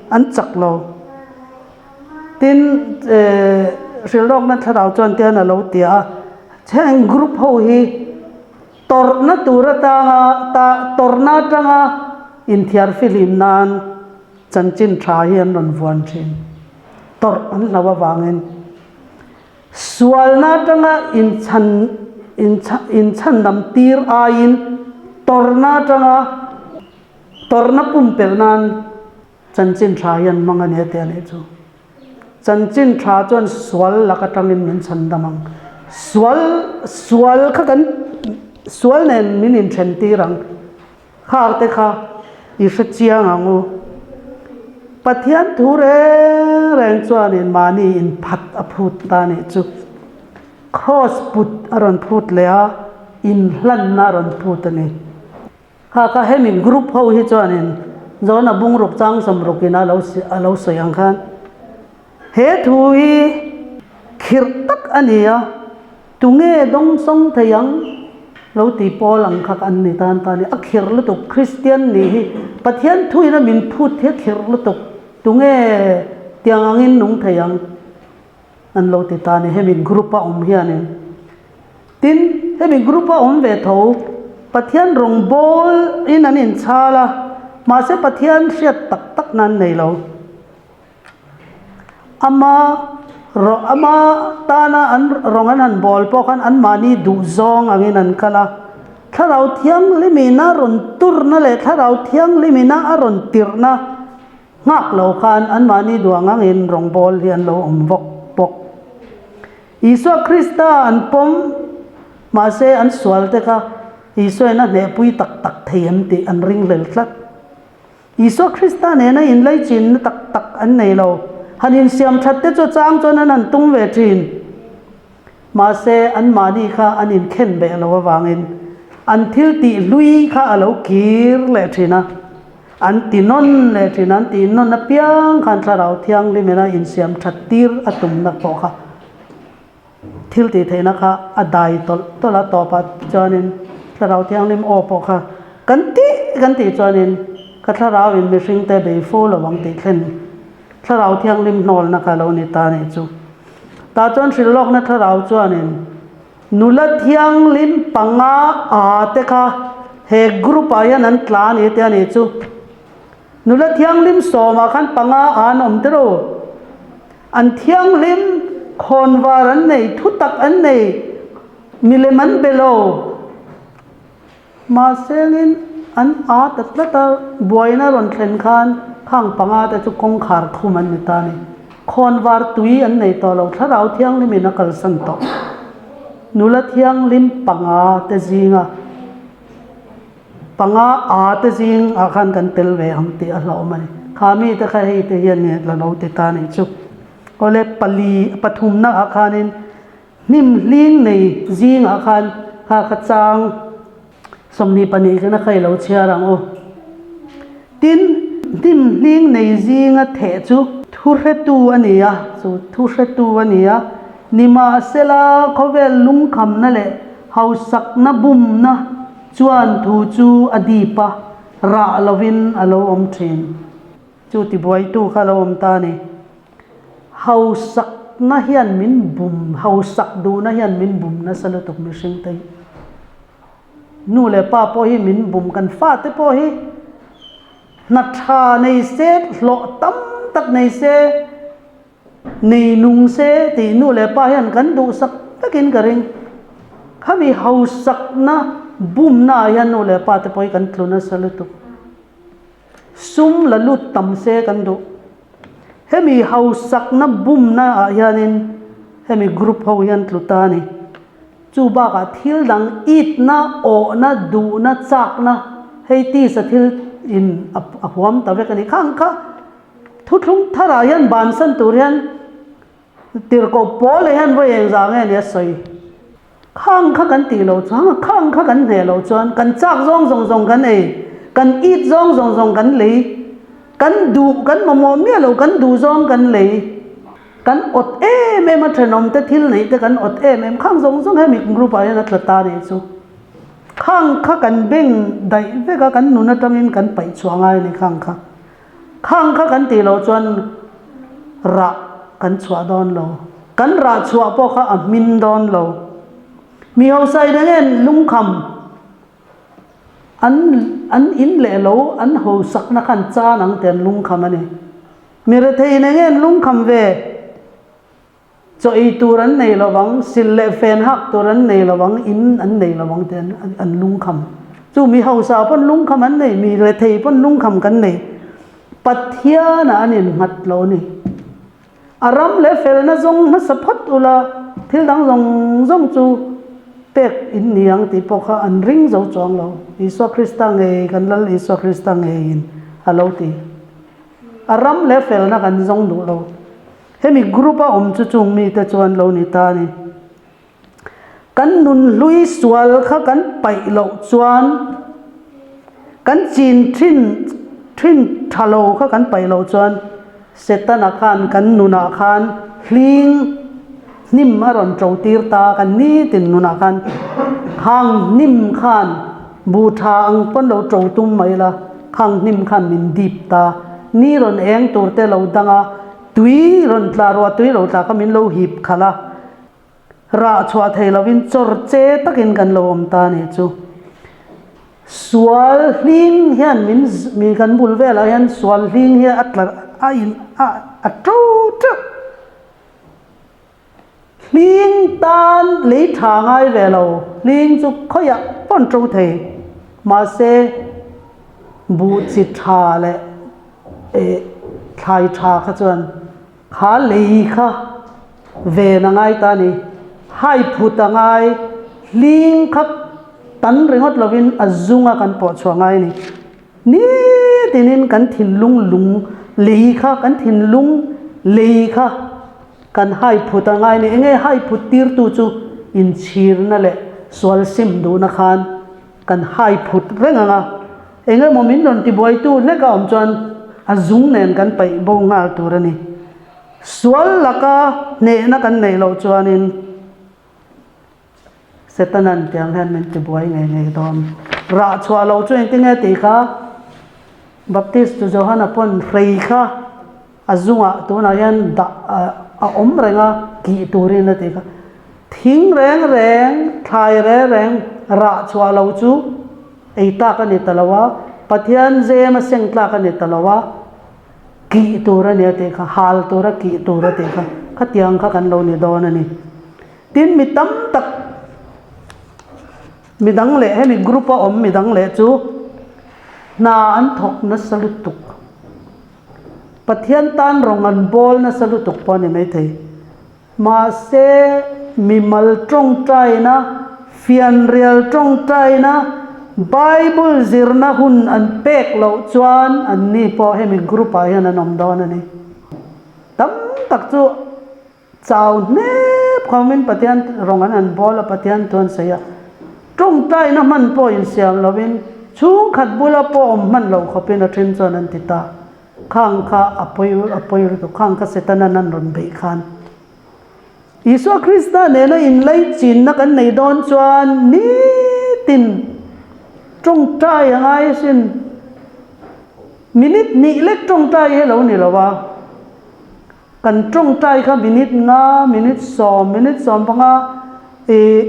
an chak lo. Tin, hrilhlawkna thlarau chuan tian a lo ti a, heng group ho hi tawrhna tur atanga ta tawrhna atanga inthiar fihlim nan chanchin tha hi an rawn vuan thin. Tawrh an hlo avangin sualna atanga inchhan inchhandam tir aiin tawrhna atanga tawrhna pumpelh nan Chanchin tha hian hmang a ni a ti a nih chu. Chanchin tha chuan sual lak atangin min chhandam ang. Sual sual kha kan sual nen min inthen tir ang. Khar te kha i hre chiang ang u. Pathian thu reng reng chuanin mahni inphat a phut ta a nih chu. Kraws put a rawn phut leh a, inhlanna a rawn phut a ni. Kha kha hemi group ho hi chuanin John-a bungruk chang sawmrukin a lo a lo sawi ang khan he thu hi khirh tak a ni a, tunge dawngsawng thei ang lo ti pawl ang kha an ni tan ta a ni. A khirh lutuk Kristian nih hi Pathian thuin a min phut hi a khirh lutuk tunge tiang angin nung thei ang an lo ti ta a ni hemi group a awm hianin. Tin, hemi group a awm ve tho, Pathian rawngbâwl in an inchhâl a, mahse Pathian hriat tak tak nan nei lo. Ama ama tâna an rawng an han bâwl pawh khan anmahni duhzâwng angin an kal a. Thlarau Thianghlimina rawn turna leh Thlarau Thianghlimina a rawn tirhna nghâk lo khan anmahni duh ang angin rawngbâwl hi an lo awm vawk bawk. Isua Krista an pawm, mahse an sual te kha Isuain a hnehpui tak tak thei em tih an ringhlel tlat. Isua Krista nena inlaichinna tak tak an nei lo. Han insiam that te chu a chang chuan an han tum ve thin. Mahse anmahni kha an inkhen beh lo avangin an thil tih hlui kha a lo kir leh thin a. An ti nawn leh thin, an tih nawn apiang khan Thlarau Thianghlim ina insiam that tir a tumna pawh kha thil tih theihna kha a dai tawlh tawlh a, tawpah chuanin Thlarau Thianghlim aw pawh kha kan tih kan tih chuanin ka Thlarauin mihringte bei fo lo ang tih thlen Thlarau Thianghlim hnawlna kha lo ni ta nih chu. Tah chuan hrilhlawkna Thlarau chuanin Nula thianghlim panga a te kha he group ah hian an tla a ni te a nih chu. Nula thianghlim sawmah khan panga a an awm tiro. An thianghlim khawnvar an nei, thutak an nei, milem an be lo. Mahsengin an a ta tlat a, buaina rawn thlen khan khang panga te chu kawngkhar khum an ni ta a ni. Khawnvar tui an nei tawh lo, Thlarau Thianghlimin a kalsan tawh. Nula Thianghlim panga te zinga panga a te zingah khan kan tel ve ang tih a hlauhawm a ni. Kha mite kha hei te hian nge la lo ti ta a nih chu. Awle pali pathumna ah khanin Hnim hling nei zingah khan kha ka chang 22 khan a kha i lo chhiar ang u. Tin, hnim hling nei zinga theh chu thuhretu a ni a, chu thuhretu a ni a, nimahsela khawvel lungkhamna leh hausakna bumna chuan thu chu a dip a. Rah lovin a lo awm thin. Chu tibuaitu kha a lo awm ta a ni. Hausakna hian min bum, hausak duhna hian min bum nasa lutuk mihring te hi. Nu leh pa pawh hi min bum, kan fate pawh hi hna tha nei se, hlawh tam tak nei se, Nei nung se tih nu leh pa hian kan duhsak vekin ka ring. Khami hausakna bumna ah hian nu leh pa te pawh hi kan tlu nasa lutuk. Sum la lut tam se kan duh. Hemi hausakna bumna ah hianin hemi group ho hian tlu ta a ni. Chu bakah thil dang itna, awhna, duhna, chakna hei tisa thil in a huam ta vek a ni. Khang kha Thuthlung tharah hian bansan tur hian tirhkoh pawl hian vawi eng zah nge ni a sawi. Khang kha kan tih loh chuan, khang kha kan hneh loh chuan kan chak zawng zawng zawng kan ei, kan it zawng zawng zawng kan lei, kan duh kan mamawh miah lo kan duh zawng kan lei, kan awt em em a thenawm te thil neih te kan awt em em khang zawng zawng hemi group ah hian a tla ta nih chu. Khang kha kan beng daih vek a, kan nun atangin kan paih chhuah ngai a ni khang kha. Khang kha kan tih loh chuan rah kan chhuah dawn lo. Kan rah chhuah pawh kha a hmin dawn lo. Mi hausa in enge lungkham an an in leh lo an hausakna khan chan ang te an lungkham a ni. Mi rethei in enge an lungkham ve. Chaw ei tur an nei lo vang, sil leh fen hak tur an nei lo vang, in an nei lo vang tih an lungkham. Chu mi hausa pawn lungkham an nei, mi rethei pawn lungkham kan nei. Pathianah an innghat lo a ni. A ram leh felna zawng hmasa phawt ula, thil dang zawng zawng chu pek in ni ang tih pawh kha an ring zo chuang lo. Isua Krista ngei, kan Lal Isua Krista ngeiin a lo ti. A ram leh felna kan zawng duh lo. Hemi group a awm chu chung mite chuan lo ni ta a ni. Kan nun hlui sual kha kan paih loh chuan kan chin thin thin tha lo kha kan paih loh chuan Setana khan kan nunah khan hling hnim a rawn to tir ta kan nitin nunah khan khang hnim khan Bu tha ang pawn lo to tum mai la, khang hnim khan min dip ta. Ni rawn eng tur te lo dang a, tui rawn tla ruah tui lo tla kha min lo hip khalh a. Rah chhuah thei lovin chawr che takin kan lo awm ta nih chu. Sual hling hian min mi kan bul velah hian sual hling hi a tla a in a a to teuh. Hling tan lei tha ngai ve lo, hling chu khawiah pawn to thei. Mahse, buh chi tha leh eh thlai tha kha chuan kha lei kha ven a ngai ta a ni. Hai phut a ngai, hling kha tan ringawt lovin a zunga kan pawh chhuah ngai a ni. Nitinin kan thinlung lung lei kha, kan thinlung lei kha kan hai phut a ngai ni. Enge hai phut tirtu chu inchhirna leh sual sim duhna khan kan hai phut reng ang a. Engemaw min rawn tibuaitu hlek a awm chuan a zung nen kan paih bo nghal tur a ni. Sual laka hnehna kan neih loh chuanin. Setanan tiang hian min tibuai ngei ngei dawn. Rah chhuah lo chu engtin nge tih kha Baptist tu Johana pawn hrei kha a zungah tunah hian dah a awm reng a kih turin a tih kha. Thing reng reng, thlai reng reng rah chhuah lo chu ei tlak a ni ta lo a, Pathian zem a seng tlak a ni ta lo a, kih tur a ni a tih kha, hal tura kih tur a tih kha, khatiang kha kan lo ni dawn a ni. Tin, mi tam tak, mi dang leh hemi group a awm mi dang leh chu hna an thawk nasa lutuk. Pathian tan rawng an bawl nasa lutuk pawh a ni maithei. Mahse, mimal tawngtaina, fianrial tawngtaina, Bible zirna hun an pek loh chuan anni pawh hemi group ah hian an awm dawn a ni. Tam tak chu. Chau hnep khawmin Pathian rawng an han bawl a, Pathian thu an sawi a. Tawngtaina hman pawh insiam lovin chhungkhat bula pawh awm hman loh khawpin a then chuan an ti ta. Khang kha a pawi a pawi lutuk, khang kha Setana'n an rawn beih khan. Isua Krista nena inlaichinna kan nei dawn chuan nitin tawngtai a ngai asin. Minute hnih lek tawngtai hi lo ni lo a, kan tawngtai kha minute nga, minute sawm, minute 15 ih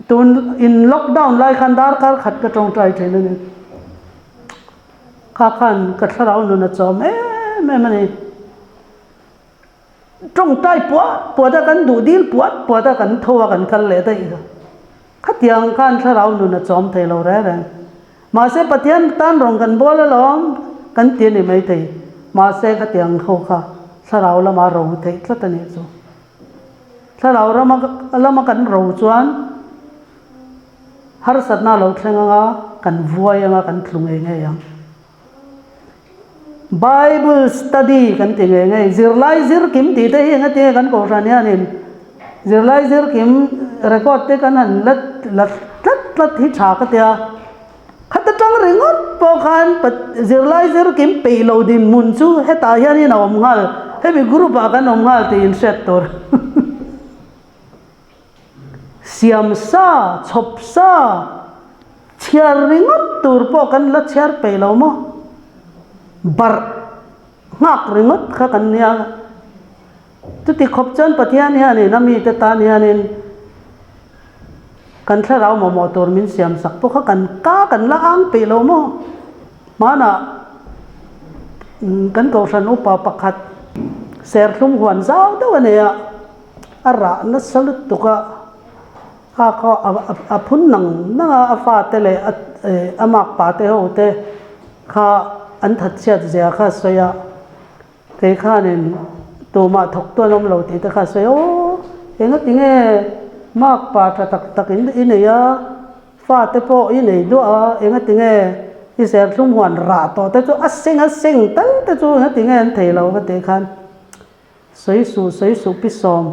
tun in lockdown lai khan darkar khat ka tawngtai thin a ni. Kha khan ka thlarau nun a chawm em em a ni. Tawngtai puat puat a kan duh dil puat puat a kan tho a kan kal leh daih a. Khatiang khan thlarau nun a chawm thei lo reng reng. Mahse Pathian tan rawng kan bawl alawm kan ti a ni maithei. Mahse khatiang ho kha thlarau lama ro theih tlat a nih chu. Thlarau rama lama kan ro chuan harsatna a lo thleng anga kan vuai anga kan tlu ngei ngei ang. Bible study kan ti ngei ngei, zirlai zir kim tih te hi enga tinge kan kohhran hianin zirlai zir kim record te kan han la la tlat tlat hi tha ka tia. Khata tang ringawt pawh khan zirlai zir kim peih lo dinhmun chu hetah hianin a awm nghal, hemi group ah kan awm nghal tih inhriat tur. Siam sa, chhawp sa, chhiar ringawt tur pawh kan la chhiar peih lo maw? Barh nghak ringawt kha kan nia. Chuti khawp chuan Pathian hianin a mite tan hianin kan thlarau mamawh tur min siam sak pawh kha kan ka kan la ang peih lo maw? Hmanah kan kohhran upa pakhat serthlum huan zau deuh a nei a. A rah nasa lutuk a, a khaw a phun nang nang a, a fate leh a makpa te ho te kha an that chhiat zia kha a sawi a, kei khanin tumah thawk tu an awm lo tih te kha a sawi a, aw engati nge makpa tha tak tak in i nei a, fate pawh i nei duah a, engati nge i serthlum huan rah tawh te chu a seng a seng tal te chu engati nge an thei lo ka tih khan. Sawi suh, sawi suh pi sawm.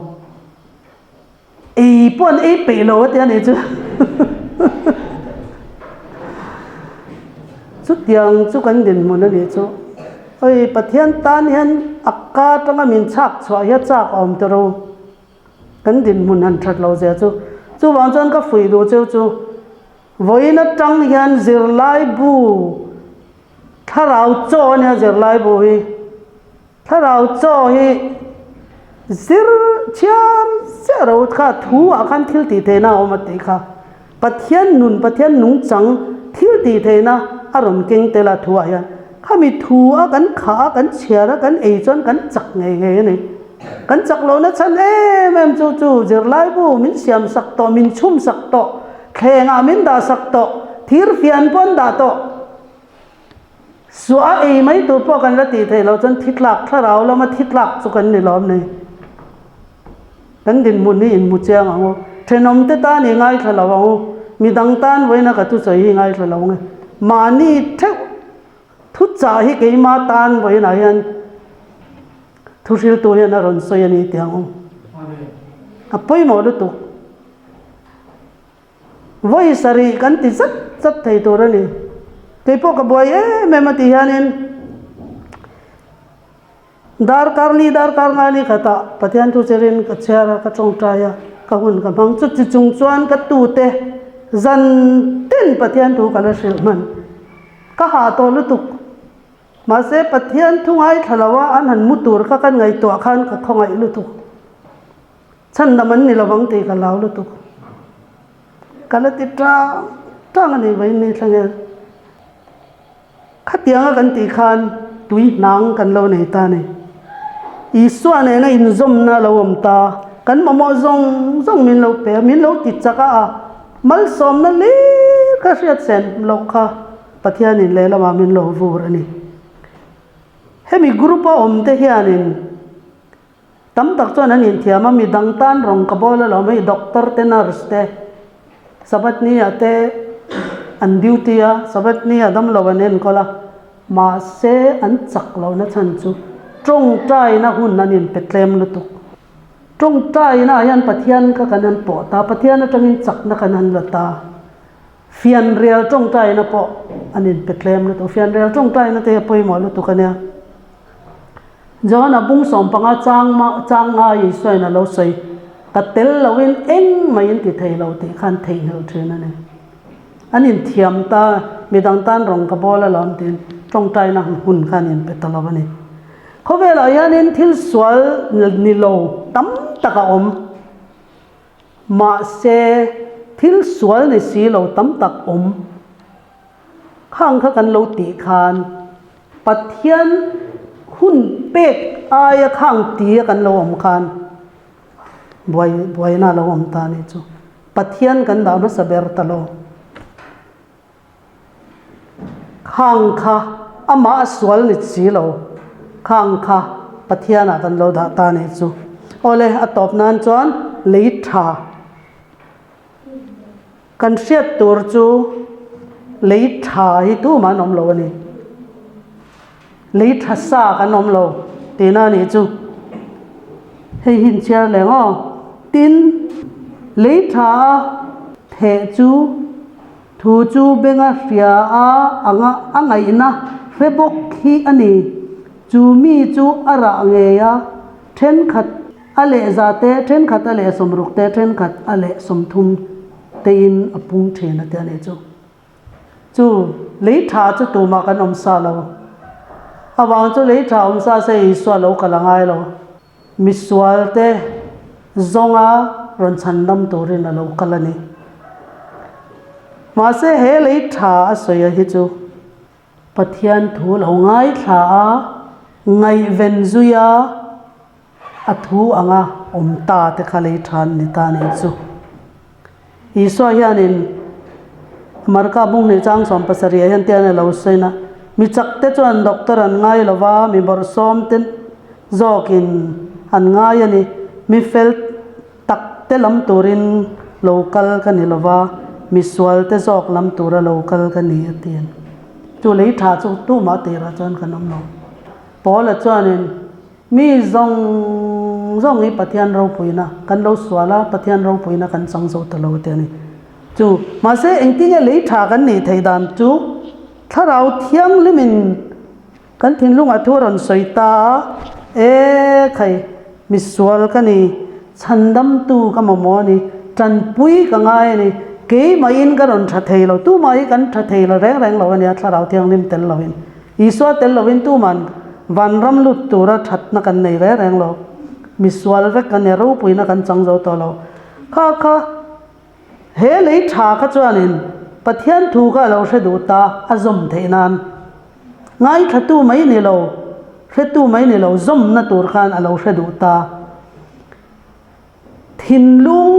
Ei pawh an ei peih lo a ti a nih chu. Chutiang chu kan dinhmun a nih chu. Oi Pathian tan hian a ka atanga min chhak chhuah hi a chak a awm tawh ro. Kan dinhmun han that lo zia chu. Chuvang chuan ka fuih duh cheu chu vawiin atang hian zirlaibu thlarau chaw a nia zirlaibu hi. Thlarau chaw hi zir chhiar chiah ro kha thu ah khan thil tih theihna a awm a tih kha. Pathian nun, Pathian nungchang thil tih theihna a rawn keng tel a thu ah hian. Khami thu a kan khah a, kan chhiar a, kan ei chuan kan chak ngei ngei a ni. Kan chak lohna chhan em em chu chu zirlaibu min siam sak tawh, min chhum sak tawh, thleng ah min dah sak tawh, thir fian pawh an dah tawh. Suah a ei mai tur pawh kan la tih theih loh chuan thi tlak thlarau lama thi tlak chu kan ni lawm nei. Kan dinhmun hi inhmu chiang ang u. Thenawm te tan i ngaithla lo ang u. Midang tan vawiina ka thusawi hi ngaithla lo nge. Mahni theuh thuchah hi keima tan vawiinah hian thuhriltu hian a rawn sawi a ni tih ang u. A pawimawh lutuk. Vawi sarih kan ti zat zat thei tur a ni. Kei pawh ka buai em em a tih hianin darkar ni darkar nga ni khatah Pathian thu cherin ka chhiar a, ka tawngtai a, ka hun ka hmang. Chuti chung chuan ka tute zan tin Pathian thu ka la hrilh hman. Ka hah tawh lutuk. Mahse Pathian thu ngaithla lo a an han mu tur kha kan ngaihtuah khan ka khawngaih lutuk. Chhandam an ni lovang tih ka lau lutuk. Ka la ti tang tang a ni vawiin ni thleng hian. Khatianga kan tih khan tui hnang kan lo nei ta a ni. Isua nena inzawmna a lo awm ta. Kan mamawh zawng zawng min lo pe a, min lo ti chak a, a malsawmna lir kha hriat sen loh kha Pathianin lehlamah min lo vur a ni. Hemi group a awmte hianin Tam tak chuan an inthiam a, midang tan rawng ka bawl alawm hei doctor te nurse te Sabbath ni ah te an duty a, Sabbath ni ah damlo an enkawl a, mahse an chak lohna chhan chu tawngtaina hun an inpe tlem lutuk. Tawngtaina ah hian Pathian kha kan han pawh ta, Pathian atangin chakna kan han la ta. Fianrial tawngtaina pawh an inpe tlem lutuk, fianrial tawngtaina te hi a pawimawh lutuk a nia. Johana bung 15 chang chang ngai Isuain a lo sawi, Ka tel loin engmah in ti thei lo tih khan theihnghilh thin a ni. An inthiam ta, midang tan rawng ka bawl alawm tiin. Tawngtaina hun kha an inpe ta lo a ni. Khawvelah hianin thil sual ni lo tam tak a awm. Mahse, thil sual ni si lo tam tak awm. Khang kha kan lo tih khan Pathian hun pek aia khang tia kan lo awm khan buai buaina a lo awm ta a nih chu. Pathian kan dah hmasa ber ta lo. Khang kha amah a sual ni si lo, khang kha Pathianah kan lo dah ta a nih chu. Awle, a tawp nan chuan lei tha. Kan hriat tur chu lei tha hi tumah an awm lo a ni. Lei tha sa kan awm lo tihna a nih chu. Hei hi inchhiar leh ang aw. Tin, lei tha a theh chu thu chu benga hria a anga a ngaihna hre bawk hi a ni. Chu mi chu a rah ngei a, thenkhat A leh za te, thenkhat a leh 60 te, thenkhat a leh 30 tein a pung thin a ti a nih chu. Chu lei tha chu tumah kan awm sa lo. Avang chu lei tha awm sa se Isua lo kal a ngai lo. Misual te zawnga rawn chhandam turin a lo kal a ni. Mahse he lei tha a sawi a hi chu Pathian thu lo ngaithla a, ngaihven zui a, a thu anga awm ta te kha lei tha an ni ta nih chu. Isua hianin Marka Bunghnih chang 70 ah hian tian a lo sawi na, Mi chak te chuan doctor an ngai lo va, mi bawrhsawm te zawkin an ngai a ni. Mi fel tak te lam turin lo kal ka ni lo va, mi sual te zawk lam tura lo kal ka ni a ti a ni. Chu lei tha chu tumah tirah chuan kan awm lo. Paula chuanin, Mi zawng zawng hi Pathian ropuina kan lo sual a, Pathian ropuina kan chang zo ta lo a ti a ni. Chu, mahse engtinge lei tha kan nih theih dan chu Thlarau Thianghlimin kan thinlungah thu a rawn sawi ta a, E khai, misual ka ni, chhandamtu ka mamawh a ni, tanpui ka ngai a ni, keimahin ka rawn tha thei lo, tumah hi kan tha thei lo reng reng lo a nia Thlarau Thianghlim tel loin. Isua tel loin tuman vanram lut tura thatna kan nei reng reng lo. Misual vek kan ni, ropuina kan chang zo tawh lo. Kha kha, he lei tha kha chuanin Pathian thu kha a lo hre duh ta, a zawm theih nan. Ngaithlatu mai ni lo, hretu mai ni lo, zawmna tur khan a lo hre duh ta. Thinlung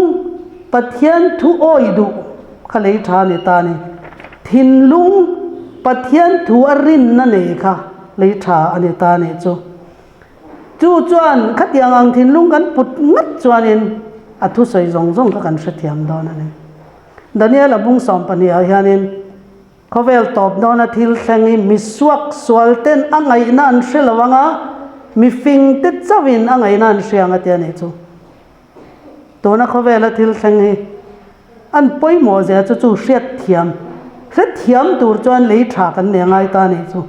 Pathian thu awi duh kha lei tha a ni ta a ni. Thinlung Pathian thu a rinna nei kha lei tha a ni ta a nih chu. Chu chuan khatiang ang thinlung kan put ngat chuanin a thusawi zawng zawng kha kan hrethiam dawn a ni. Daniel-a bung 12 ah hianin Khawvel tawp dawna thil thleng hi mi suak sual ten a ngaihna an hre lo ang a, mi fing te chauhin a ngaihna an hria ang a ti a nih chu. Tuna khawvela thil thleng hi an pawimawh zia chu chu hriatthiam, hrethiam tur chuan lei tha kan nei ngai ta a nih chu.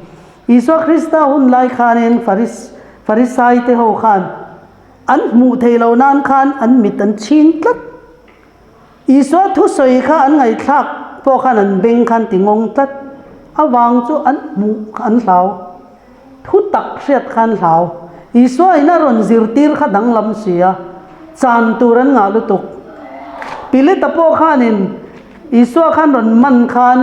Isua Krista hun lai khanin Farisai te ho khan an hmuh theih loh nan khan an mit an chhing tlat. Isua thusawi kha an ngaihthlak pawh khan an beng khan ti ngawng tlat avang chu an hmuh an hlau, thu tak hriat kha an hlau. Isua in a rawn zirtir kha danglam si a, chan tur an ngah lutuk. Pilata pawh khanin Isua khan rawn man khan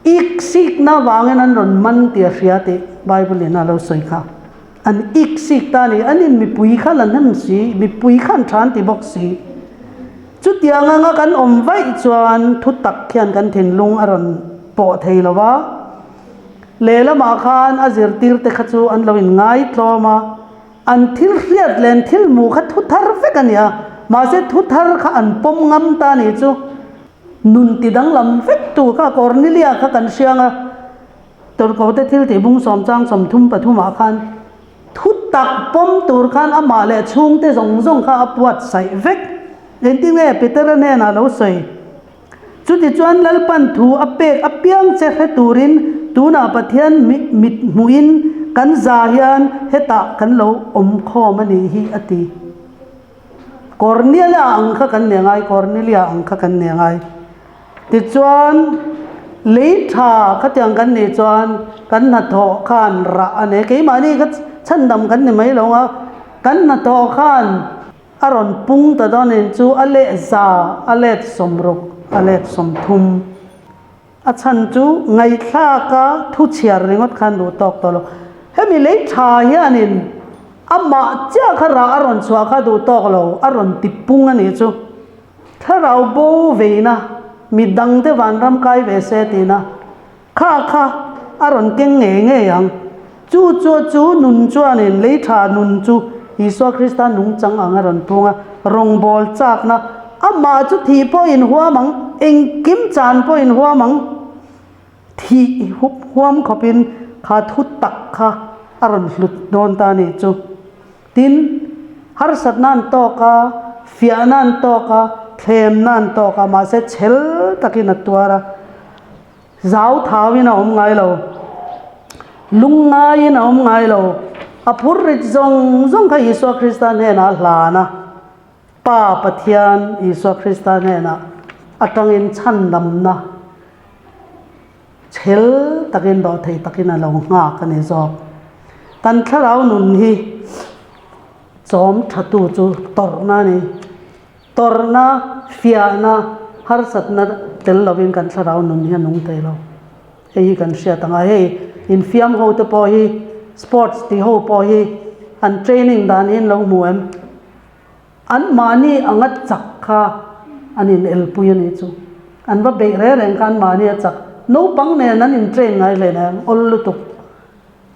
ik sikna avangin an rawn man tih a hria tih Bible in a lo sawi kha. An ik sik ta a ni. An in mipui kha la hnem si, mipui kha an tha an ti bawk si. Chutiang anga kan awm vaih chuan thu tak hian kan thinlung a rawn pawh thei lo va. Lehlamah khan a zirtirte kha chu an lo inngai tlawm a, an thil hriat leh an thil hmuh kha thu thar vek a ni a, mahse thu thar kha an pawm ngam ta a nih chu. Nun ti danglam vek tu kha Cornelia kha kan hriang a. Tawrhkote thil tih bung sawm chang 33 ah khan thu tak pawm tur khan amah leh chhungte zawng zawng kha a puatsaih vek. Engtin nge Petera hnenah lo sawi? Chutichuan Lalpan thu a pek apiang che hre turin tunah Pathian mit hmuhin kan za hian hetah kan lo awm khawm a nih hi a ti. Kornelia ang kha kan nei ngai, Kornelia ang kha kan nei ngai. Tichuan. Lei tha khatiang kan nih chuan kan hnathawh khan rah a nei. Keimahni kha chhandam kan ni mai lo a, kan hnathawh khan a rawn pung ta dawn in chu a leh za, a let 60, a let 30. A chhan chu ngaihthlaka thu chhiar ringawt khan duh tawk tawh lo. Hemi lei tha hianin amah chiah kha rah a rawn chhuah kha duh tawk lo, a rawn ti pung a nih chu. Thlarau bo veina, mi dangte vanram kai ve se tina kha kha a rawn keng ngei ngei ang. Chu chu chu nun chuanin lei tha nun chu Isua Krista nungchang ang a rawn pung a, rawngbâwl châkna, amah chu thih pawh inhuam ang, engkim chân pawh inhuam ang, thih huam khawpin kha thu tak kha a rawn hlut dawn ta a nih chu. Tin, harsatna an tawk a, fiahna an tawk a, thlemna an tawk a, mahse chhel takin a tuar a, zau thauin a awm ngai lo, lungngaiin a awm ngai lo, a phurrit zawng zawng kha Isua Krista hnenah a hlan a, Pa Pathian Isua Krista hnenah atangin chhandamna Chhel takin dawhthei takin a lo nghak a ni zawk. Kan thlarau nun hi chawm thatu chu tawrhna a ni. Tawrhna, fiahna, harsatna tel lovin kan thlarau nun hi a nung thei lo. Hei hi kan hriat ang a, hei infiam ho te pawh hi, sports ti ho pawh hi an training dan hi an lo hmu em? Anmahni anga chak kha an in elpui a nih chu. An va beih reng reng kha anmahni a chak. Naupang nen an in train ngai hle nen awl lutuk.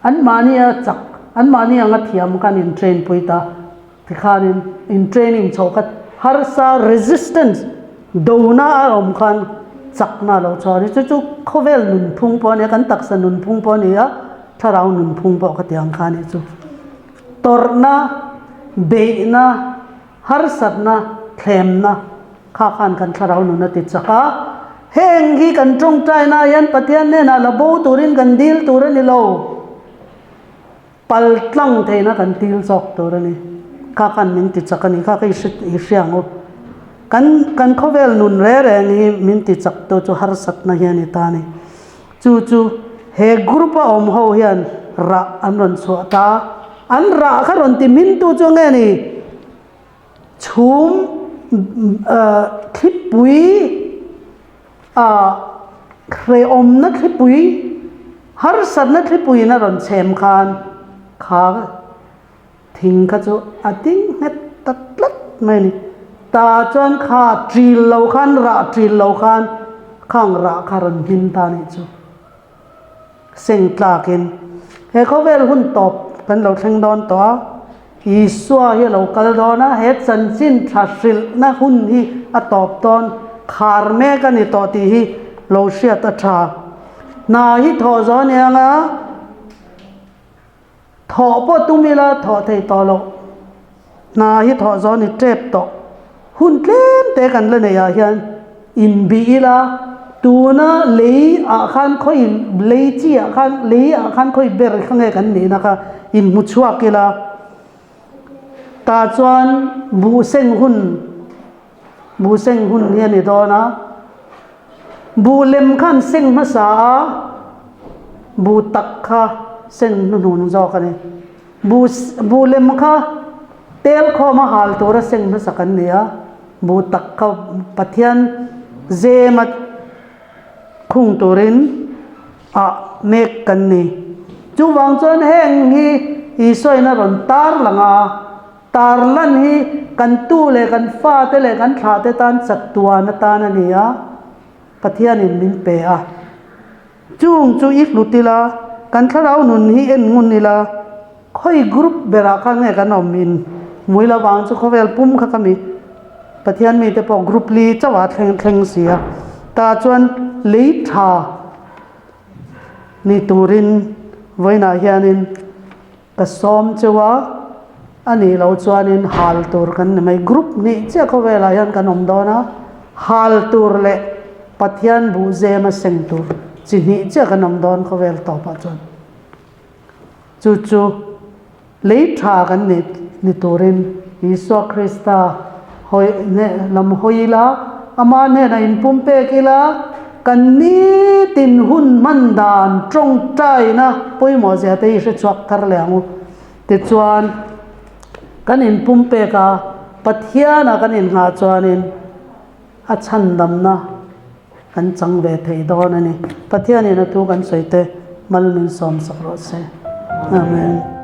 Anmahni a chak, anmahni anga thiam kha an in train pui ta. Tikhanin in training chhoh kha harsa resistance dona a awm khan chakna a lo chhuak a ni. Chu chu khawvel nunphung pawh a nia, kan taksa nunphung pawh a ni a, thlarau nunphung pawh khatiang kha a nih chu. Tawrhna, beihna, harsatna, thlemna kha khan kan thlarau nun a ti chak a. Heng hi kan tawngtaina hian Pathian hnenah la bo turin kan dil tur a ni lo. Pal tlang theihna kan dil zawk tur a ni. Kha khan min ti chak a ni. Kha kha i hria ang u. Kan kan khawvel nun reng reng hi min ti chak tu chu harsatna hi a ni ta a ni. Chu chu he group a awm ho hian rah an rawn chhuah ta. An rah kha rawn ti hmin tu chu nge ni? Chhum thlipui ah hrehawmna thlipui, harsatna thlipuiin a rawn chhem khan kha Thing kha chu a ding nghet ta tlat mai a ni. Ta chuan kha ṭil lo khan rah ṭil lo khan khang rah kha rawn hlim ta a nih chu. Seng tlakin he khawvel hun tawp kan lo thleng dawn tawh a, Isua hi a lo kal dawn a, he chanchin tha hrilhna hun hi a tawp dawn khar mek a ni tawh tih hi lo hriat a ṭha. Hna hi thawh zawh a ni ang a. Thawh pawh tum ila thawh thei tawh loh. Hna hi thawh zawh ni tep tawh. Hun tlem te kan la neih ah hian inbih ila tuna lei ah khan khawi lei chi ah khan lei ah khan khawi ber kha nge kan nihna kha inhmu chhuak ila tah chuan buh seng hun buh seng hun hi a ni dawn a. Buh lem khan seng hmasa a, buh tak kha seng hnuhnun zawk a ni. Buh buh lem kha tel khawm a hal tura seng hmasa kan ni a, buh tak kha Pathian zema khung turin ah mek kan ni. Chuvang chuan heng hi Isua in a rawn tar lang a. Tarlan hi kan tu leh kan fate leh kan thlahte tan chatuan atan a ni a, Pathianin min pe a. Chung chu i hlut ila, kan thlarau nun hi en ngun ila, khawi group berah khan nge kan awm in hmui lo vang chu khawvel pum kha ka mi Pathian mite pawh group li chauh ah thleng thleng si a, tah chuan lei tha ni turin vawiinah hianin Ka sawm cheu a, a nih loh chuanin hal tur kan ni mai. Group hnih chiah khawvelah hian kan awm dawn a, hal tur leh Pathian buh zema seng tur chi hnih chiah kan awm dawn khawvel tawpah chuan. Chu chu lei tha kan nih ni turin Isua Krista hawi hneh lam hawi ila, ama hnenah inpumpek ila. Kan nitin hun hman dan tawngtaina pawimawh zia te hi hre chhuak thar leh ang u. Tichuan, kan inpumpek a, Pathiana kan inngah chuanin a chhandamna kan chang ve thei dawn a ni. Pathianin a thu kan sawi te mal min sawmsak rawh se. Amen.